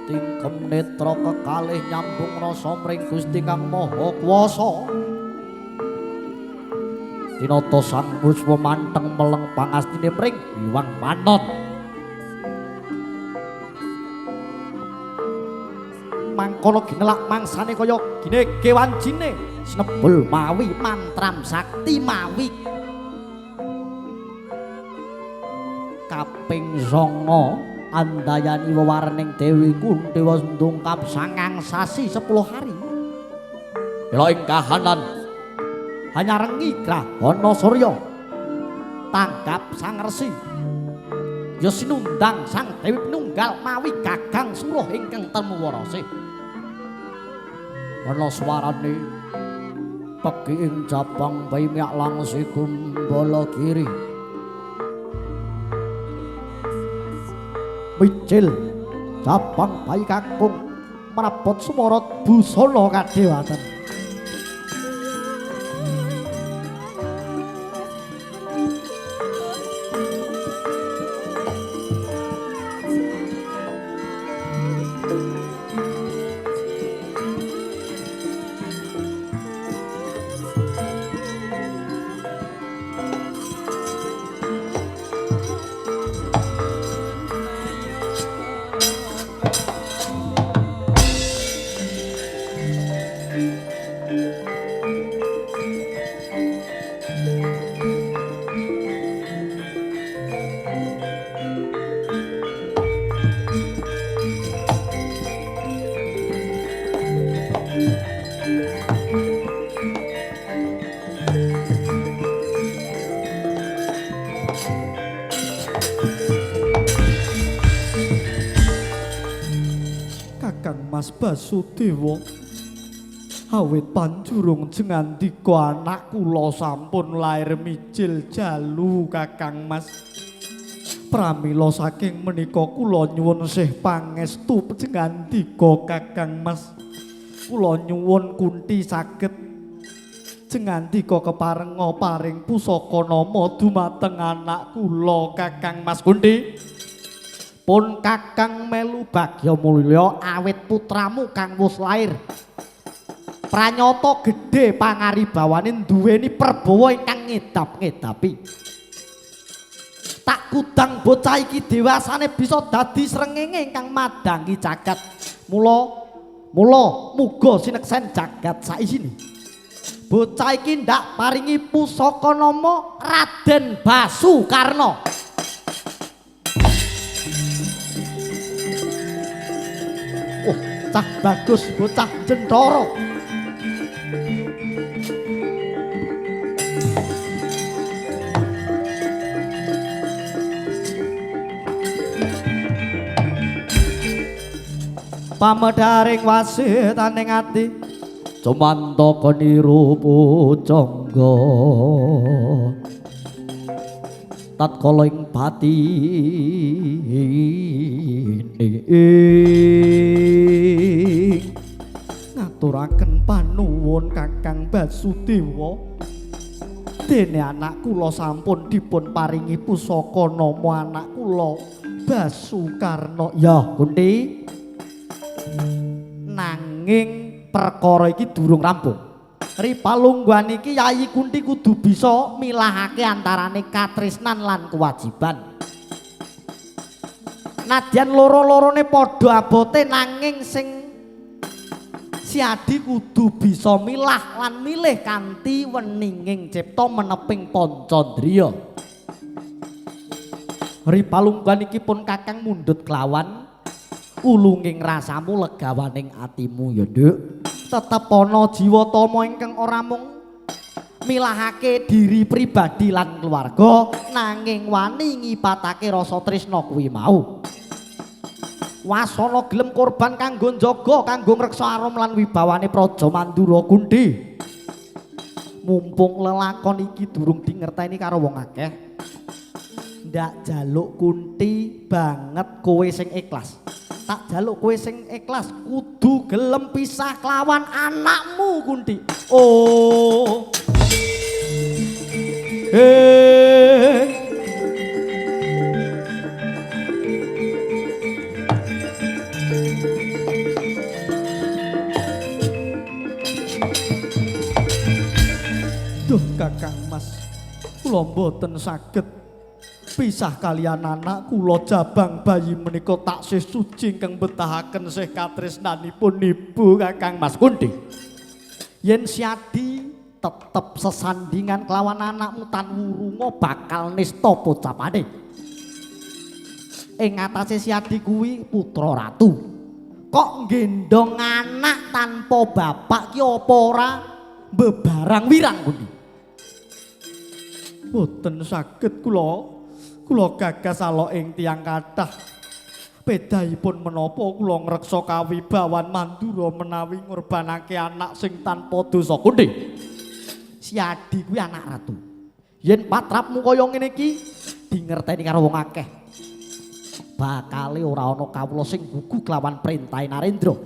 Tingkem netra kekalih nyambung rasa mring Gusti kang Maha Kuwasa. Tinata Sang Puspa manteng meleng pangastine mring Hyang Manon. Mangkono ginelak mangsane kaya ginege wancine sinebul mawi mantram sakti mawi kaping 9 andayani wewarening Dewi Kunthi wis ndungkap 9 sasi 10 hari. Ela ing kahanan hanyarengi grahana surya tanggap Sang Resi ya sinundang Sang Dewi Penunggal mawi gagang suruh ingkang temu warase. Ana swarane pegi ing jabang bayi miyak langsi gumbala kiri. Mijil jabang bayi kakung mrabot sumara busana kadewatan. Kakang Mas Basudewa, awit panjurung jengandika anak kula sampun lair mijil jalu Kakang Mas. Pramila saking menika kula nyuwun sih pangestu jengandika Kakang Mas. Kula nyuwun Kunthi saged jengandika keparenga paring pusaka nama dumateng anak kula Kakang Mas Kunthi. Pun Kakang melu bagya mulya awit putramu kang wis lair. Pranyata gedhe pangaribawane duweni perbawa ingkang ngedap-ngedapi. Tak kudang bocah iki dewasane bisa dadi srengenge ingkang madhangi jagat. Mula mula muga sineksen jagat saisine. Bocah iki ndak paringi pusaka nama Raden Basukarna. Oh, cah bagus, bocah jentara. Pamedharing wasitaning ati cumantaka niru pujangga tatkala ing batine ngaturaken panuwun Kakang Basudewa. Dene anak kula sampun dipun paringi pusaka nama anak kula Basukarna. Ya Kunthi, nanging perkara iki durung rampung. Ripalungguhan iki Yayi Kunthi kudu bisa milahake antarane katresnan lan kewajiban. Nadyan loro-lorone padha abote nanging sing siadi kudu bisa milah lan milih kanthi weninging cipta meneping pancandriya. Ripalungguhan iki pun Kakang mundhut kelawan ulunging rasamu legawaning atimu ya Nduk. Tetep ana jiwa tama ingkang ora mung milahake diri pribadi lan keluarga nanging wani ngipatake rasa tresna kuwi mau. Wasana gelem korban kanggo njaga, kanggo ngreksa arum lan wibawane Praja Mandura Kunthi. Mumpung lelakon iki durung dingerteni karo wong akeh, ndak jaluk Kunthi banget kowe sing ikhlas. Tak jaluk kowe sing ikhlas kudu gelem pisah kelawan anakmu Kunthi. Oh. Duh Kakang Mas. Kula mboten saged pisah kalian anak kula jabang bayi menika taksih suci ingkang betahaken sih katresnanipun ibu Kakang Mas Kunthi. Yen Siadi tetep sesandingan kelawan anakmu tan wurunga bakal nista pocapane. Ing atase Siadi kuwi putra ratu. Kok nggendong anak tanpa bapak ki apa ora bebarang wirang kuwi? Mboten saged kula. Kula gagas alok ing tiyang kathah. Bedahipun menapa kula ngreksa kawibawan Mandura menawi ngorbanake anak sing tanpa dosa Kunthi. Siadi kuwi anak ratu. Yen patrapmu kaya ngene iki dingerteni karo wong akeh, bakale ora ana kawula sing gugu kelawan perintahe Narendra.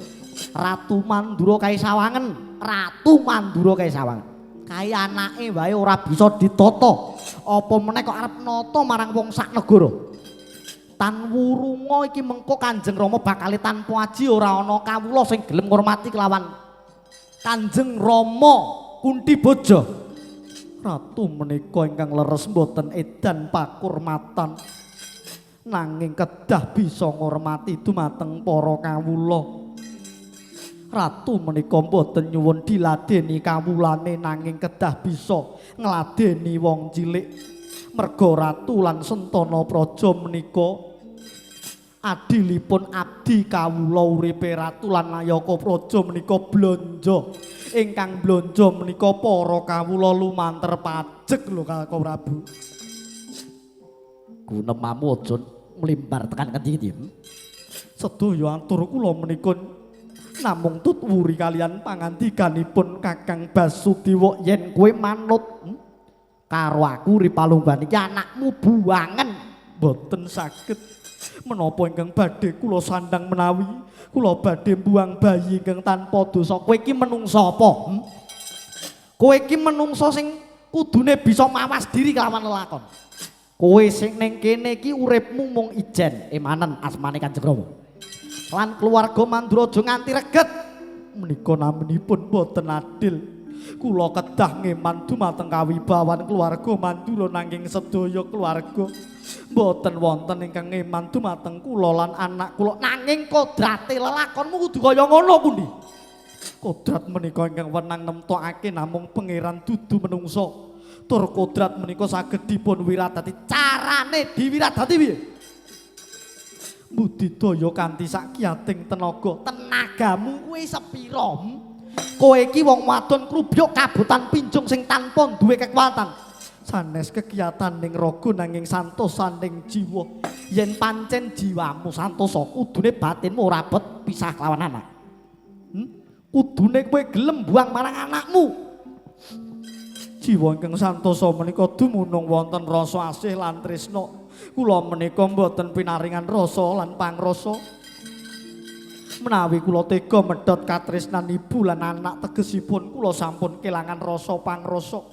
Ratu Mandura kae sawangen, Ratu Mandura kae sawangen. Kae anake wae ora bisa ditata. Apa meneh kok arep nata marang wong sak negara. Tan wurunga iki mengko Kanjeng Rama bakale tanpa aji ora ana kawula sing gelem ngurmati kelawan Kanjeng Rama Kunthi Boja. Ratu menika ingkang leres mboten edan pakurmatan, nanging kedah bisa ngurmati dumateng para kawula. Ratu menika mboten nyuwun diladeni kawulane nanging kedah bisa ngladeni wong cilik. Merga ratu lan sentana praja menika adilipun abdi kawula uripe ratu lan nayaka praja menika blanja. Ingkang blanja menika para kawula lumantar pajek lho Kakang Prabu. Gunemamu aja mlimbar tekan ngendi-endi. Sedaya atur kula menika namung tut wuri kalian pangandikanipun Kakang Basudewa. Yen kowe manut karo aku urip palungguhan iki anakmu buangen. Mboten saged. Menapa ingkang badhe kula sandang menawi kula badhe mbuang bayi ingkang tanpa dosa. Kowe iki menungsa apa? Kowe iki menungsa sing kudune bisa mawas diri kelawan lelakon. Kowe sing ning kene iki uripmu mung ijen emanen asmane Kanjeng Rama. Lan keluarga Mandura aja nganti reget. Menika naminipun boten adil. Kula kedah ngeman dumateng kawibawan keluarga Mandura nanging sedaya keluarga boten wonten ingkang ngeman dumateng kula lan anak kula. Nanging kodrate lelakonmu kudu kaya ngono pundi? Kodrat menika ingkang wenang nemtokake namung pangeran dudu menungsa. Tur kodrat menika saged dipun wiradati. Carane diwiradati piye? Budidaya kanthi sakiyating tenaga. Tenagamu kuwi sepira? Kowe iki wong wadon krubyuk kabotan pinjung sing tanpa duwe kekuatan. Sanes kekiyatan ning raga nanging santosaning jiwa. Yen pancen jiwamu santosa, kudune batinmu ora bet pisah kelawan anak. Kudune kowe gelem buang marang anakmu. Jiwa ingkang santosa menika dumunung wonten rasa asih lan tresna. Kula menika mboten pinaringan rasa lan pangrasa. Menawi kula tega medhot katresnan ibu lan anak, tegesipun kula sampun kelangan rasa pangrasa.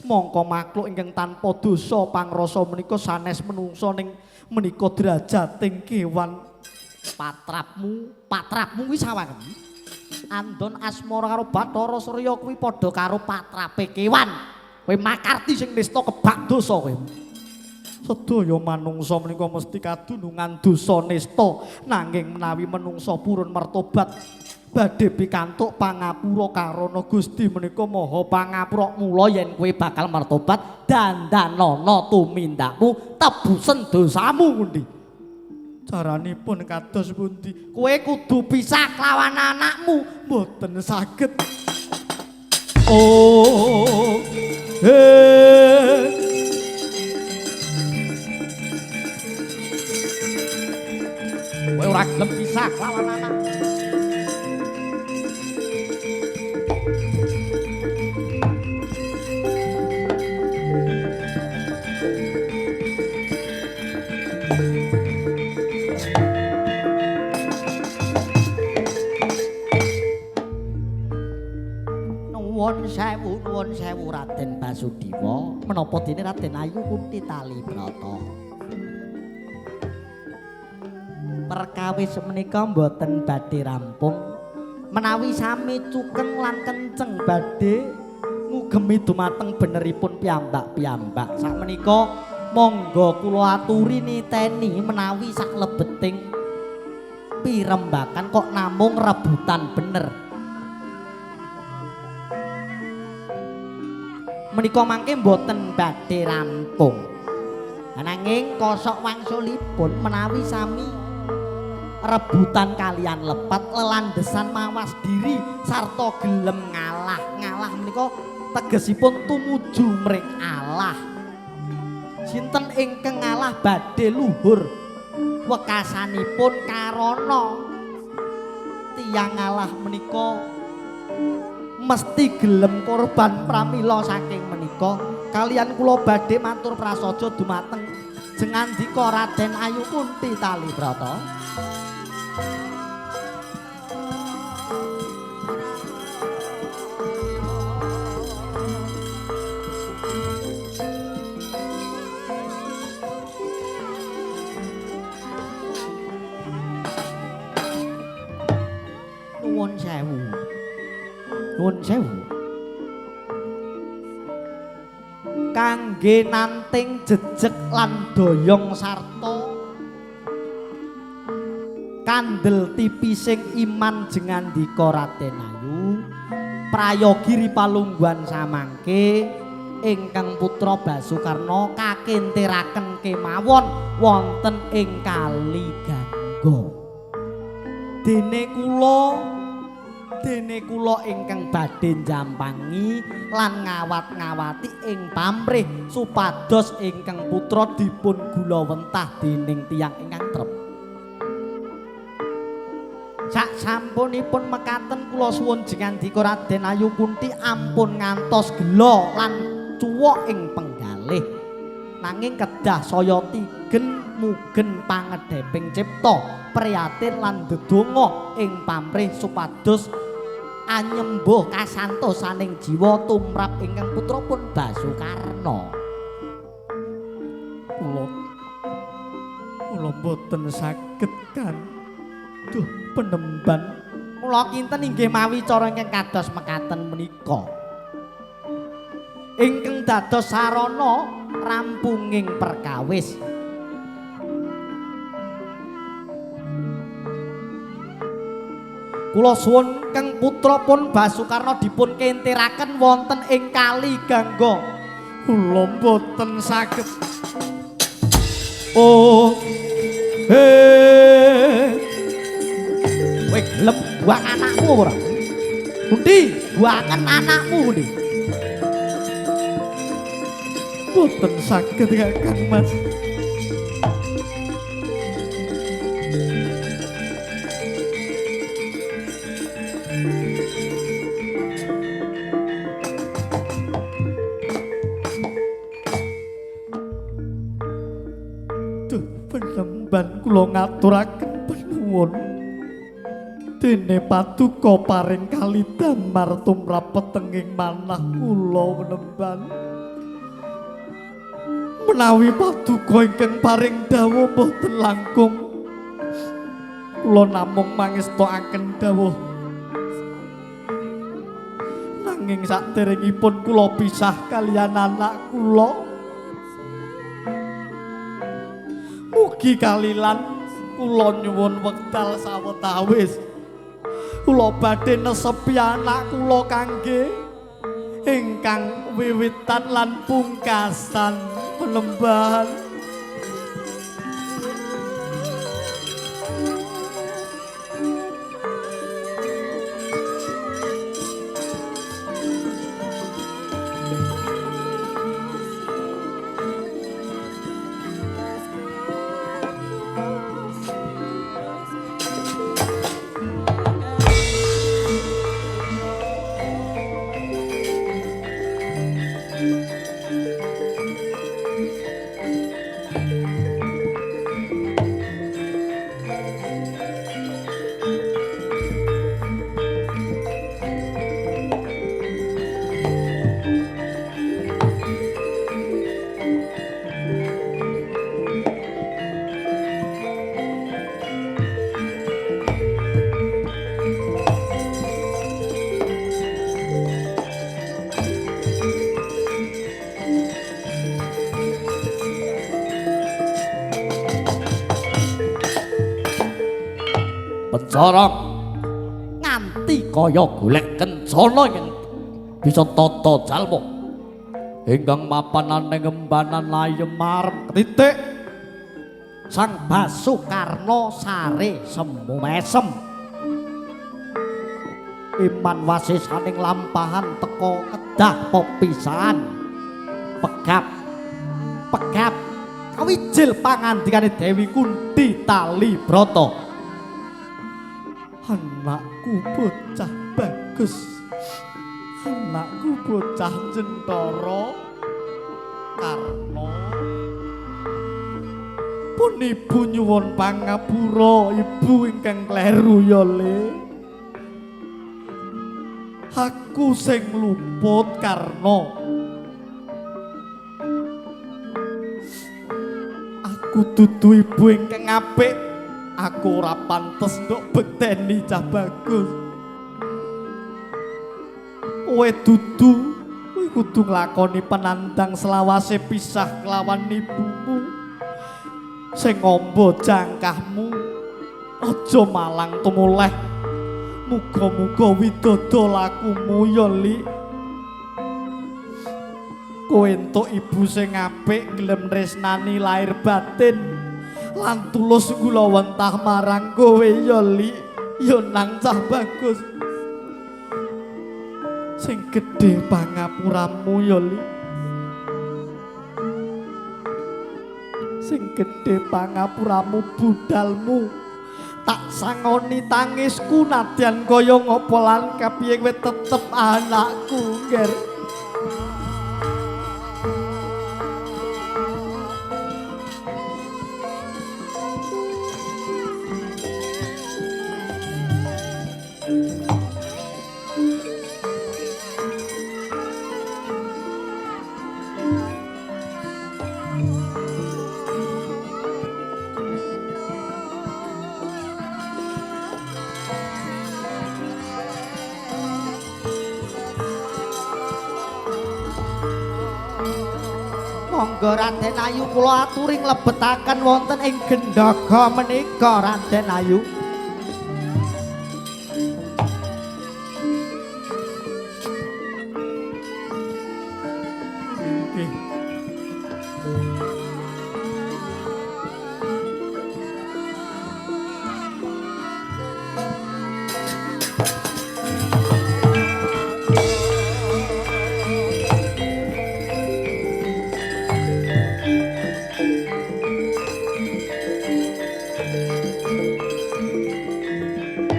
Mongko makhluk ingkang tanpa dosa pangrasa menika sanes menungsa ning menika derajating kewan. Patrapmu, patrapmu kuwi sawangen. Andon asmara karo Bathara Surya kuwi padha karo patrape kewan. Kowe makarti sing nista kebak dosa kowe. Sedaya manungsa menika mesti kadunungan dosa nista, nanging menawi menungsa purun mertobat badhe pikantuk pangapura karana Gusti menika maha pangapura. Mula yen kowe bakal mertobat, dandanana tumindakmu, tebusen dosamu kundi. Caranipun kados pundi? Kowe kudu pisah kelawan anakmu. Mboten saged. Oh, eh. Kowe ora gelem pisah kelawan anak. Nuwun sewu, nuwun sewu Raden Basudewa. Menapa dene Raden Ayu Kunthi tali brata? Perkawis menika mboten badhe rampung menawi sami cukeng lan kenceng badhe Ngugemi dumateng beneripun piyambak-piyambak. Sakmenika monggo kula aturi niteni menawi saklebeting pirembakan kok namung rebutan bener. Menika mangke mboten badhe rampung. Ananging kosok wangsulipun menawi sami rebutan kalian lepat lelandesan mawas diri sarta gelem ngalah. Ngalah menika tegesipun tumuju mring Allah. Sinten ingkang ngalah badhe luhur wekasanipun karana tiyang ngalah menika mesti gelem korban. Pramila saking menika kalian kula badhe matur prasaja dumateng jengandika Raden Ayu Kunthi Talibrata. Nuwun sewu. Nuwun sewu. Kangge nanting jejeg lan doyong sarta kandel tipising iman jengandika Raden Ayu prayogiri palungguhan samangke ingkang putra Basukarna kakentiraken kemawon wonten ing Kali Gangga. Dene kula ingkang badhe njampangi lan ngawat-ngawati ing pamrih supados ingkang putra dipun gulawentah dening tiyang ingkang trep. Sak sampunipun mekaten kula suwun jengandika Raden Ayu Kunthi ampun ngantos gela lan cuwok ing penggalih. Nanging kedah saya tigen mugen pangedheping cipta priyatin lan ndedonga ing pamrih supados anyembuh kasantosaning jiwa tumrap ingkang putra pun Basukarna. Kula mboten saged kan. Duh penemban. Kula kinten inggih mawi cara ingkang kados mekaten menika. Ingkang dados sarana rampunging perkawis. Kula suwun keng putra pun Basukarna dipun kentiraken wonten ing Kali Gangga. Kula mboten saged. Oh. He. Kowe gelem buang anakmu ora? Kunthi, buangen anakmu Kunthi. Mboten saged Kakang Mas. Duh, penemban kula ngaturaken panuwun. Dene paduka paring kali damar tumrap petenging manah kula penemban. Menawi paduka ingkang paring dawuh mboten langkung, kula namung mangestokaken dawuh. Nanging saderengipun kula pisah kaliyan anak kula, mugi kalilan kula nyuwun wekdal sawetawis. Kula badhe nesepi anak kula kangge ingkang wiwitan lan pungkasan penembahan. Jejarong nganti kaya golek kencana ing bisa tata jalma ingkang mapanan ing embanan ayem marem ketitik Sang Basukarna sare semu mesem iman wasisaning lampahan teka kedah pepisahan pegap pegap kawijil pangandikane Dewi Kunti Talibrata. Anakku bocah bagus, anakku bocah Jentara Karna, pun ibu nyuwun pangapura, ibu ingkang kleru ya Le. Aku sing luput Karna. Aku dudu ibu ingkang apik. Aku ora pantes nduk bekteni cah bagus. Kowe dudu, kowe kudu nglakoni penandang selawase pisah kelawan ibumu. Sing ngombo jangkahmu aja malang tumuleh. Muga-muga widodo lakumu ya Lik. Kowe entuk ibu sing apik, gelem tresnani lahir batin lan tulus gulawentah marang kowe ya Lik. Ya nang cah bagus. Sing gedhe pangapuramu ya Lik. Sing gedhe pangapuramu budalmu. Tak sangoni tangisku nadyan kaya ngopo lan kapiye kowe tetep anakku, Nger. Monggo Raden Ayu kula aturi nglebetaken wonten ing gendhaga menika Raden Ayu. Nggih.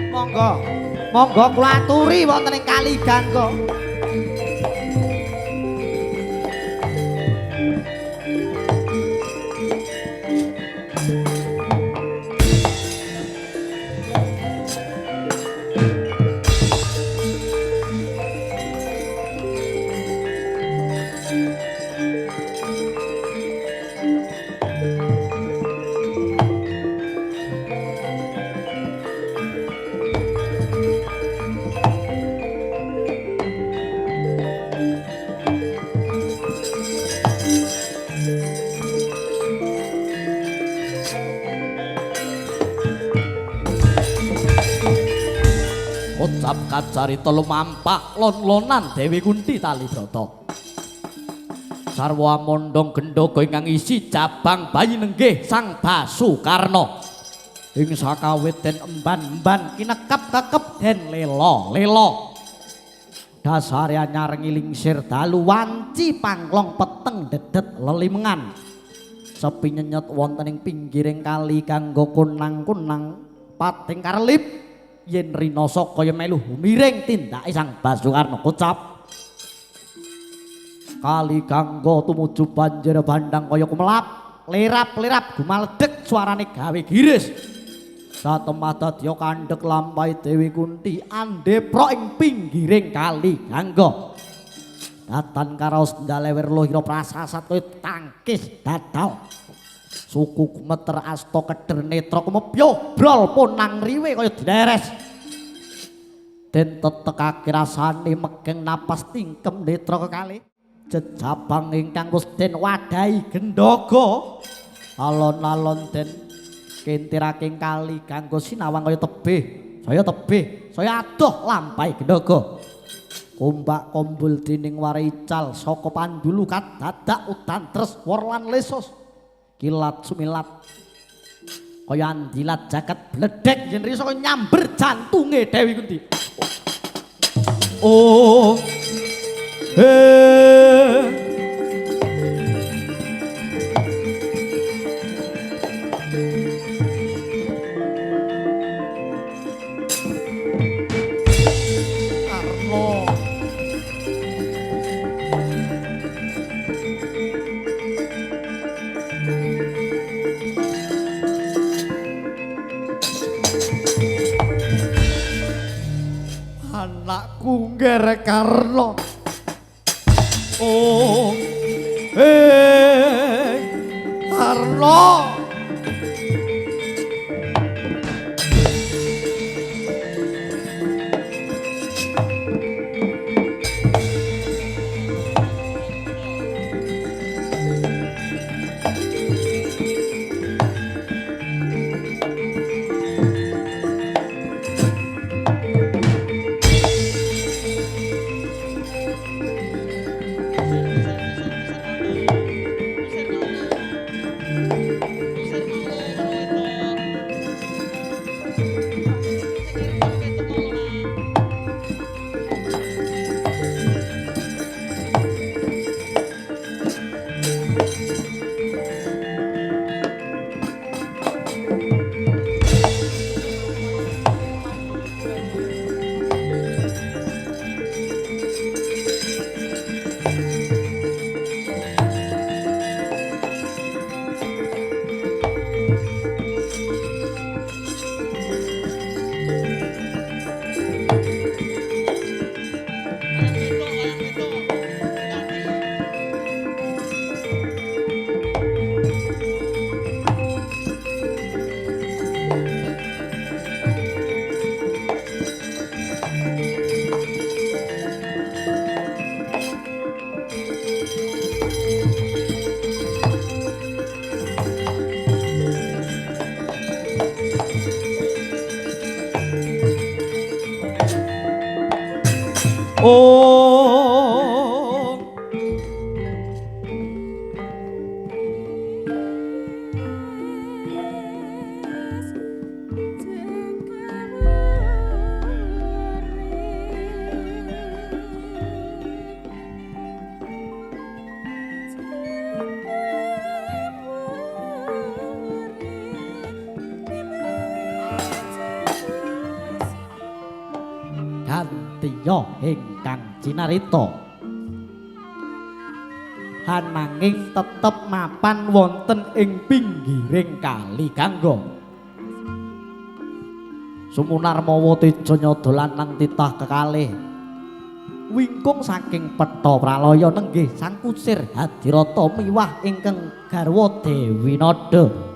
Monggo, monggo kula aturi wonten ing Kali Gangga. Ucap kacarita lumampak lon-lonan Dewi Kunti Talibrata. Sarwa mondhong gendhaga ingkang isi cabang bayi nenggih Sang Basukarna. Ing sakawit den emban-emban kinekep-kekep den lela-lela. Dasare anyar ngiling dalu wanci pangklong peteng dedet lelimengan. Sepi nyenyet wonten ing pinggiring kali kanggo kunang-kunang pating karelip yen rinasa kaya melu miring tindake Sang Basukarna kocap. Kali Gangga tumuju banjir bandang kaya kumelap, lerap-lerap gumaledhek suarane gawe giris. Satemah dadya kandhek lampahe Dewi Kunti andheprok ing pinggiring Kali Gangga. Datan karaos ndalewer lohira prasasat kaya tangkis dadal. Suku gumeter asta keder netra kumepyuh brol ponang riwe kaya dileres. Den tetekake rasane megeng napas tingkem netra kekalih. Jejabang ingkang wis den wadahi gendhaga alon-alon den kintirake kali Gangga sinawang kaya tebih. saya tebih, saya adoh lampahe gendhoga. Kombak kombul dening warical saka pandulu kadadak udan tres wor lan lesos. Kilat sumilat kaya andilat jaket bledek yen risa nyamber jantunge Dewi Kunti. Oh. Karno. Anakku Ngger Karno. Oh, Karno. Oh. Gantiya ingkang cinarita ananging tetep mapan wonten ing pinggiring Kali Gangga. Sumunarmawa teja nyada lanang titah kekalih wingkung saking petha pralaya nenggih sang kusir Hadirata miwah ingkang garwa Dewi Nada.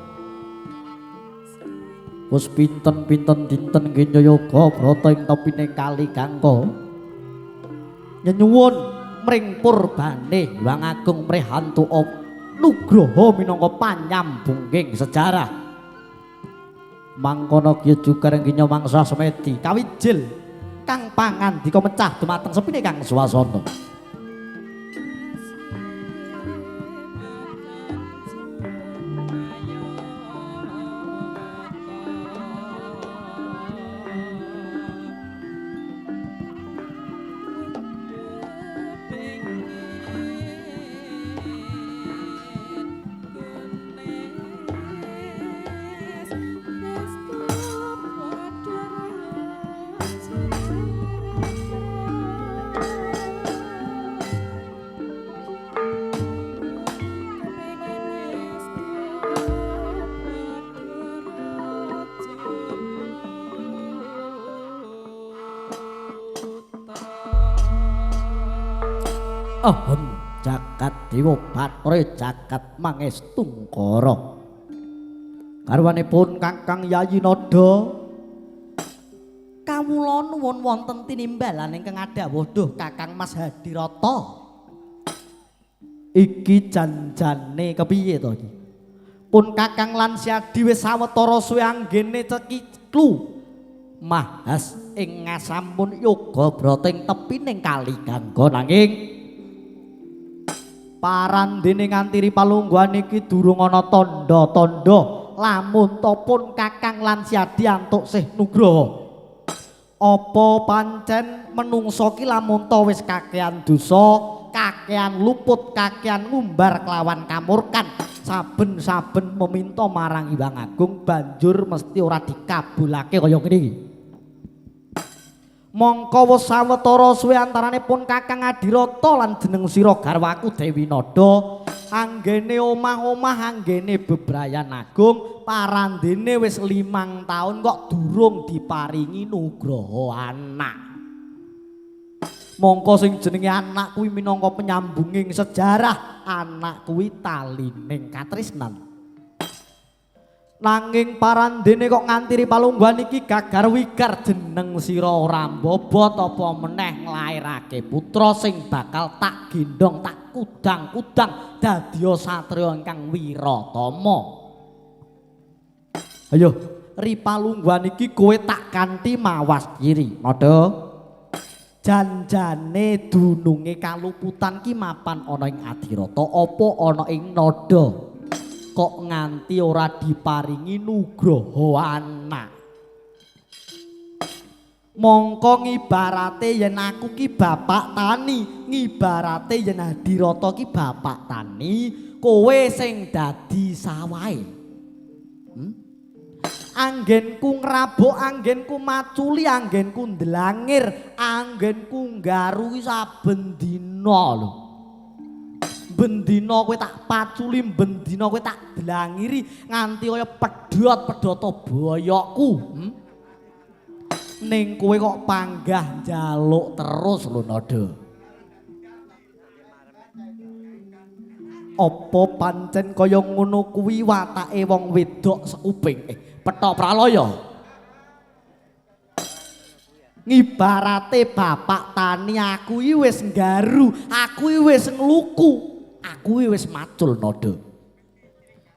Wis pinten-pinten dinten nggih yoga brata ing tepine Kali Gangga. Nyenyuwun mring purbane Hyang Agung mrih hantu nugraha minangka panyambunging sejarah. Mangkono kiya jugar nggih mangsa semedi kawijil kang pangandika mecah dumateng sepine kang swasana. Ahem jagat dewa bathara jagat mangestungkara. Garwanipun Kakang Yayi Nada kawula nuwun wonten tinimbalan ingkang adhawuh duh Kakang Mas Hadirata. Iki janjane kepiye to iki? Pun Kakang lan Siadi wis sawetara suwe anggene cekiklu Mahas ing ngasampun yoga brata ing tepining Kali Gangga nanging parandene nganti palungguhan iki durung ana tandha-tandha lamun to pun Kakang lan Siadi antuk sih nugraha. Apa pancen menungsa ki lamun to wis kakean dosa, kakean luput, kakean ngumbar kelawan kamurkan, saben-saben meminta marang Hyang Agung banjur mesti ora dikabulake kaya ngene iki. Mongko wis sawetara suwe antarane pun Kakang Adirata lan jeneng sira garwaku Dewi Nada, anggene omah-omah anggene bebrayan agung parandene wis 5 taun kok durung diparingi nugraha anak. Mongko sing jenenge anak kuwi minangka penyambunging sejarah, anak kuwi talining katresnan. Nanging parandene kok nganti palungguhan iki gagar wigar jeneng sira ora mbobot apa meneh nglairake putra sing bakal tak gendhong tak kudang-kudang dadiya satriya ingkang wiratama. Ayo ri palungguhan iki kowe tak kanthi mawas diri. Nada. Janjane dununge kaluputan ki mapan ana ing Adirata apa ana ing Nada? Kok nganti ora diparingi nugraha anak. Mongko ngibarate yen aku ki bapak tani, ngibarate yen Adirata ki bapak tani, kowe sing dadi sawahe. Anggenku ngrabuk, anggenku maculi, anggenku ndlangir, anggenku nggaru ki saben dina lho. Bendina kowe tak paculi, bendina kowe tak dlangiri nganti kaya pedhot-pedhota boyokku. Ning kowe kok panggah njaluk terus lho Nada. Apa pancen kaya ngono kuwi watake wong wedok sekuping? Pethok pralaya. Ngibarate bapak tani aku iki wis nggaru, aku iki wis ngluku. Aku wis macul Nada.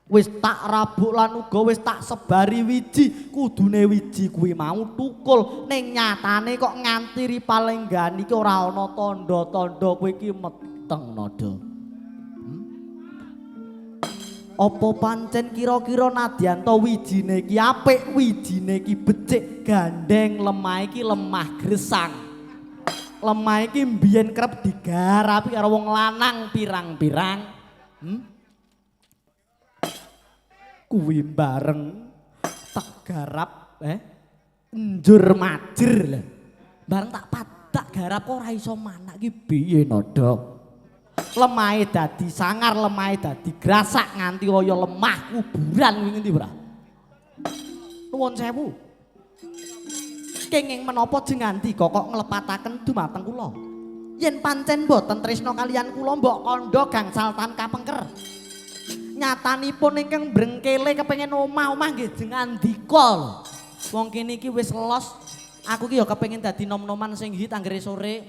Wis tak rabuk lan uga wis tak sebari wiji, kudune wiji kuwi mau tukul. Ning nyatane kok nganti ri palenggan iki ora ana tandha-tandha kowe iki meteng Nada. Apa pancen kira-kira nadyan to wijine iki apik, wijine iki becik, gandeng lemah iki lemah gresang. Lemah iki mbiyen kerep digarapi karo wong lanang pirang-pirang. Kuwi bareng tak garap njur majer lho. Bareng tak padak garap kok ora iso manak iki piye Nada? Lemahe dadi sangar, lemahe dadi grasak nganti kaya lemah kuburan kuwi ngendi ora? Nuwun sewu. Kenging menapa jeng ngandika kok nglepataken dumateng kula? Yen pancen mboten tresna kaliyan kula mbok kandha gangsal tan kapengker. Nyatanipun ingkang brengkele kepengin omah-omah nggih jeng ngandika lho. Wong kene iki wis los. Aku ki ya kepengin dadi nom-noman sing hit anggere sore,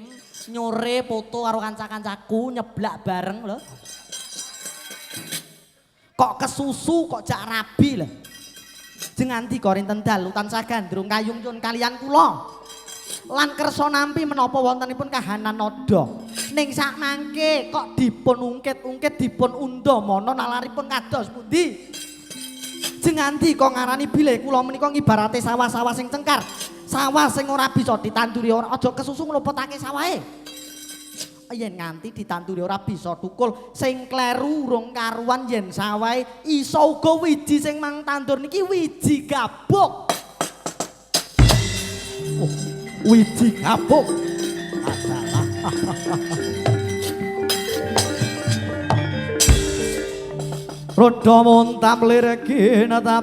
nyore foto karo kanca-kancaku nyeblak bareng lho. Kok kesusu kok jak rabi lho. Jeng ngandika rinten dalu tansah gandrung kayung nyun kaliyan kula. Lan kersa nampi menapa wontenipun kahanan nada. Ning sakmangke kok dipun ungkit-ungkit dipun undha mana nalaripun kados pundi? Jeng ngandika ngarani bilih kula menika ngibarate sawah-sawah sing cengkar, sawah sing ora bisa ditanduri ora aja kesusu ngluputake sawahe. Yen nganti ditanduri ora bisa tukul, sing kleru urung karuan yen sawahe iso uga wiji sing mang tandur niki wiji gabuk. Oh, wiji gabuk adalah Roda muntam lir kinetap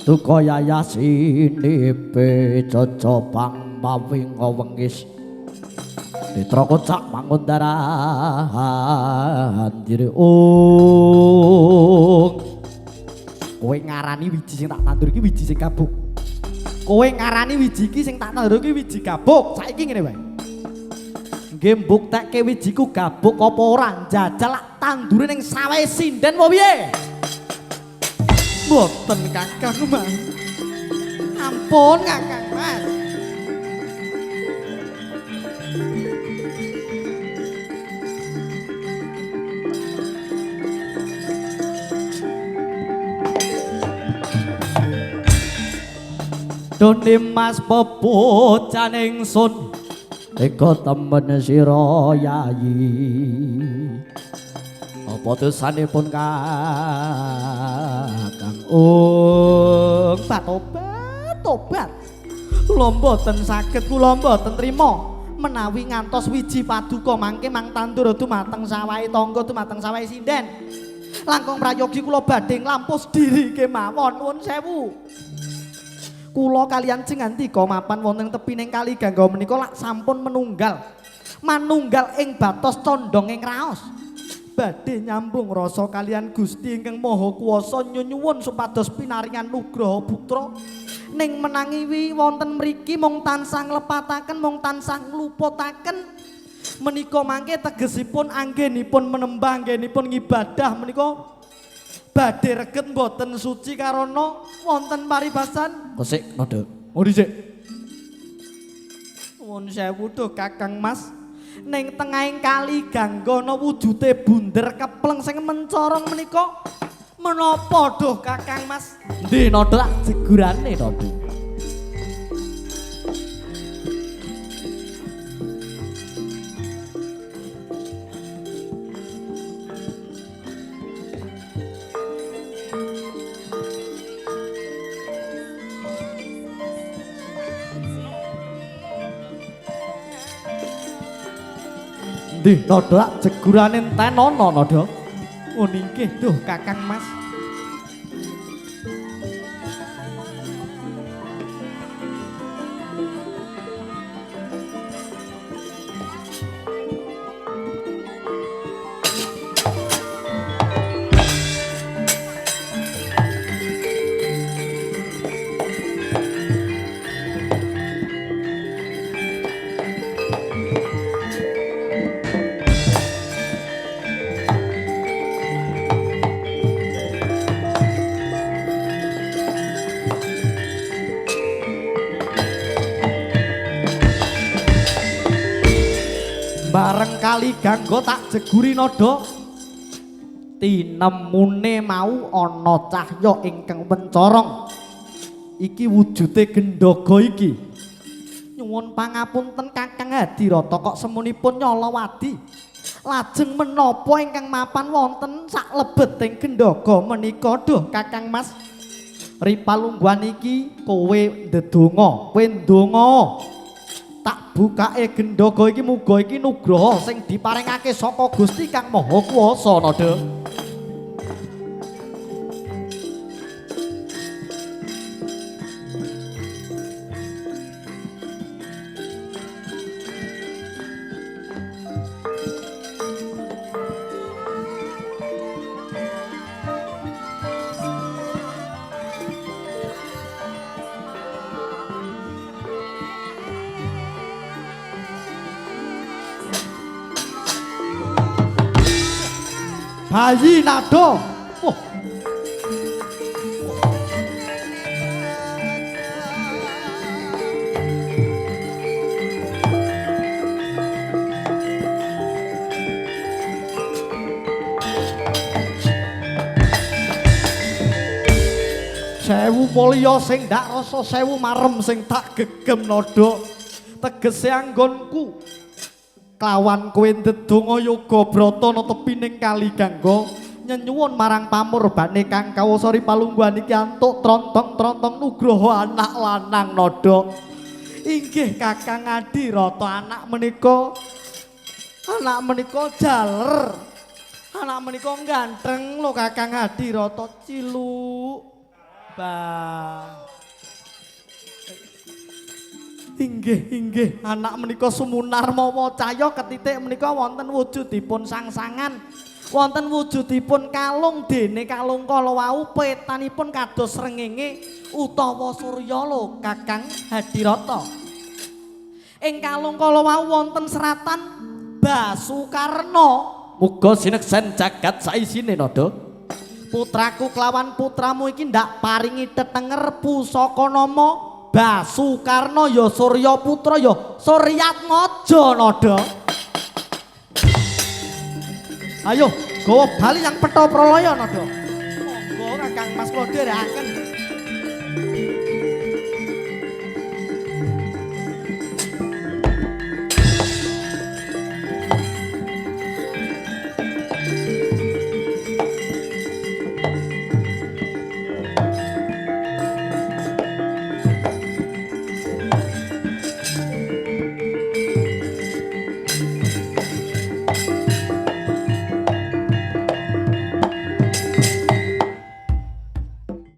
duka yayasinipe cocopang mawi ngowengis Netra kocak mangun darahan diri ung. Kowe ngarani wiji sing tak tandur iki wiji sing gabuk. Kowe ngarani wiji iki sing tak tandur iki wiji gabuk. Saiki ngene wae. Nggih mbuktekke wijiku gabuk apa ora, njajal lak tandure ning sawahe sinden apa piye? Mboten Kakang Mas. Ampun Kakang Mas. Dene Mas bebocah ingsun tega temen sira yayi. Apa dosanipun Kakang? Ung tobat tobat. Kula mboten saged, kula mboten trima menawi ngantos wiji paduka mangke mang tandur dumateng sawahe tangga dumateng sawahe sinden. Langkung prayogi kula badhe nglampus diri kemawon nuwun sewu. Kula kaliyan Jengandika mapan wonten tepining kali Gangga menika lak sampun menunggal. Manunggal ing batos condong ing raos. Badhe nyambung rasa kaliyan Gusti ingkang Maha Kuwasa nyuwun supados pinaringan nugraha putra ning menangiwi wonten mriki mung tansah nglepataken mung tansah ngluputaken menika mangke tegesipun anggenipun menembah anggenipun ngibadah menika badhe reget mboten suci karana wonten paribasan Kosik nada. Oh dhisik. Nuwun sewu duh Kakang Mas. Ning tengahing kali Gangga ana wujude bunder kepleng sing mencorong menika menapa duh Kakang Mas? Endi nada tak jegurane nada. Endi nada tak jegurane entenono nada. Oh nggih duh Kakang Mas. Bareng kali Gangga tak jeguri nada tinemune mau ana cahya ingkang mencorong. Iki wujude gendhaga iki. Nyuwun pangapunten Kakang Hadirata kok semunipun nyalawadi. Lajeng menapa ingkang mapan wonten saklebeting gendhaga menika duh Kakang Mas? Ripalungguhan iki kowe ndedonga, kowe ndonga. Tak bukake gendhaga iki muga iki nugraha sing diparingake saka Gusti Kang Maha Kuwasa nada. Bayi nado. Oh. Sewu mulya sing ndak rasa, sewu marem sing tak gegem nada. Tegese anggonku kelawan kowe ndedonga yoga brata ana tepining kali Gangga nyenyuwun marang pamurbane kang kawasa ripalungguhan iki antuk trontong-trontong nugraha anak lanang nada. Inggih Kakang Adirata, anak menika jaler, anak menika ganteng lho Kakang Adirata ciluk. Bah. Inggih inggih anak menika sumunar mawa cahya ketitik menika wonten wujudipun sangsangan, wonten wujudipun kalung dene kalung kala wau petanipun kados srengenge utawa surya lho Kakang Hadirata. Ing kalung kala wau wonten seratan Basukarna. Muga sineksen jagat saisine nada. Putraku kelawan putramu iki ndak paringi tetenger pusaka nama Basukarna ya Surya Putra ya Suryatmaja Nada. Ayo gawa bali yang petha pralaya Nada. Monggo Kakang Mas kula dherekaken.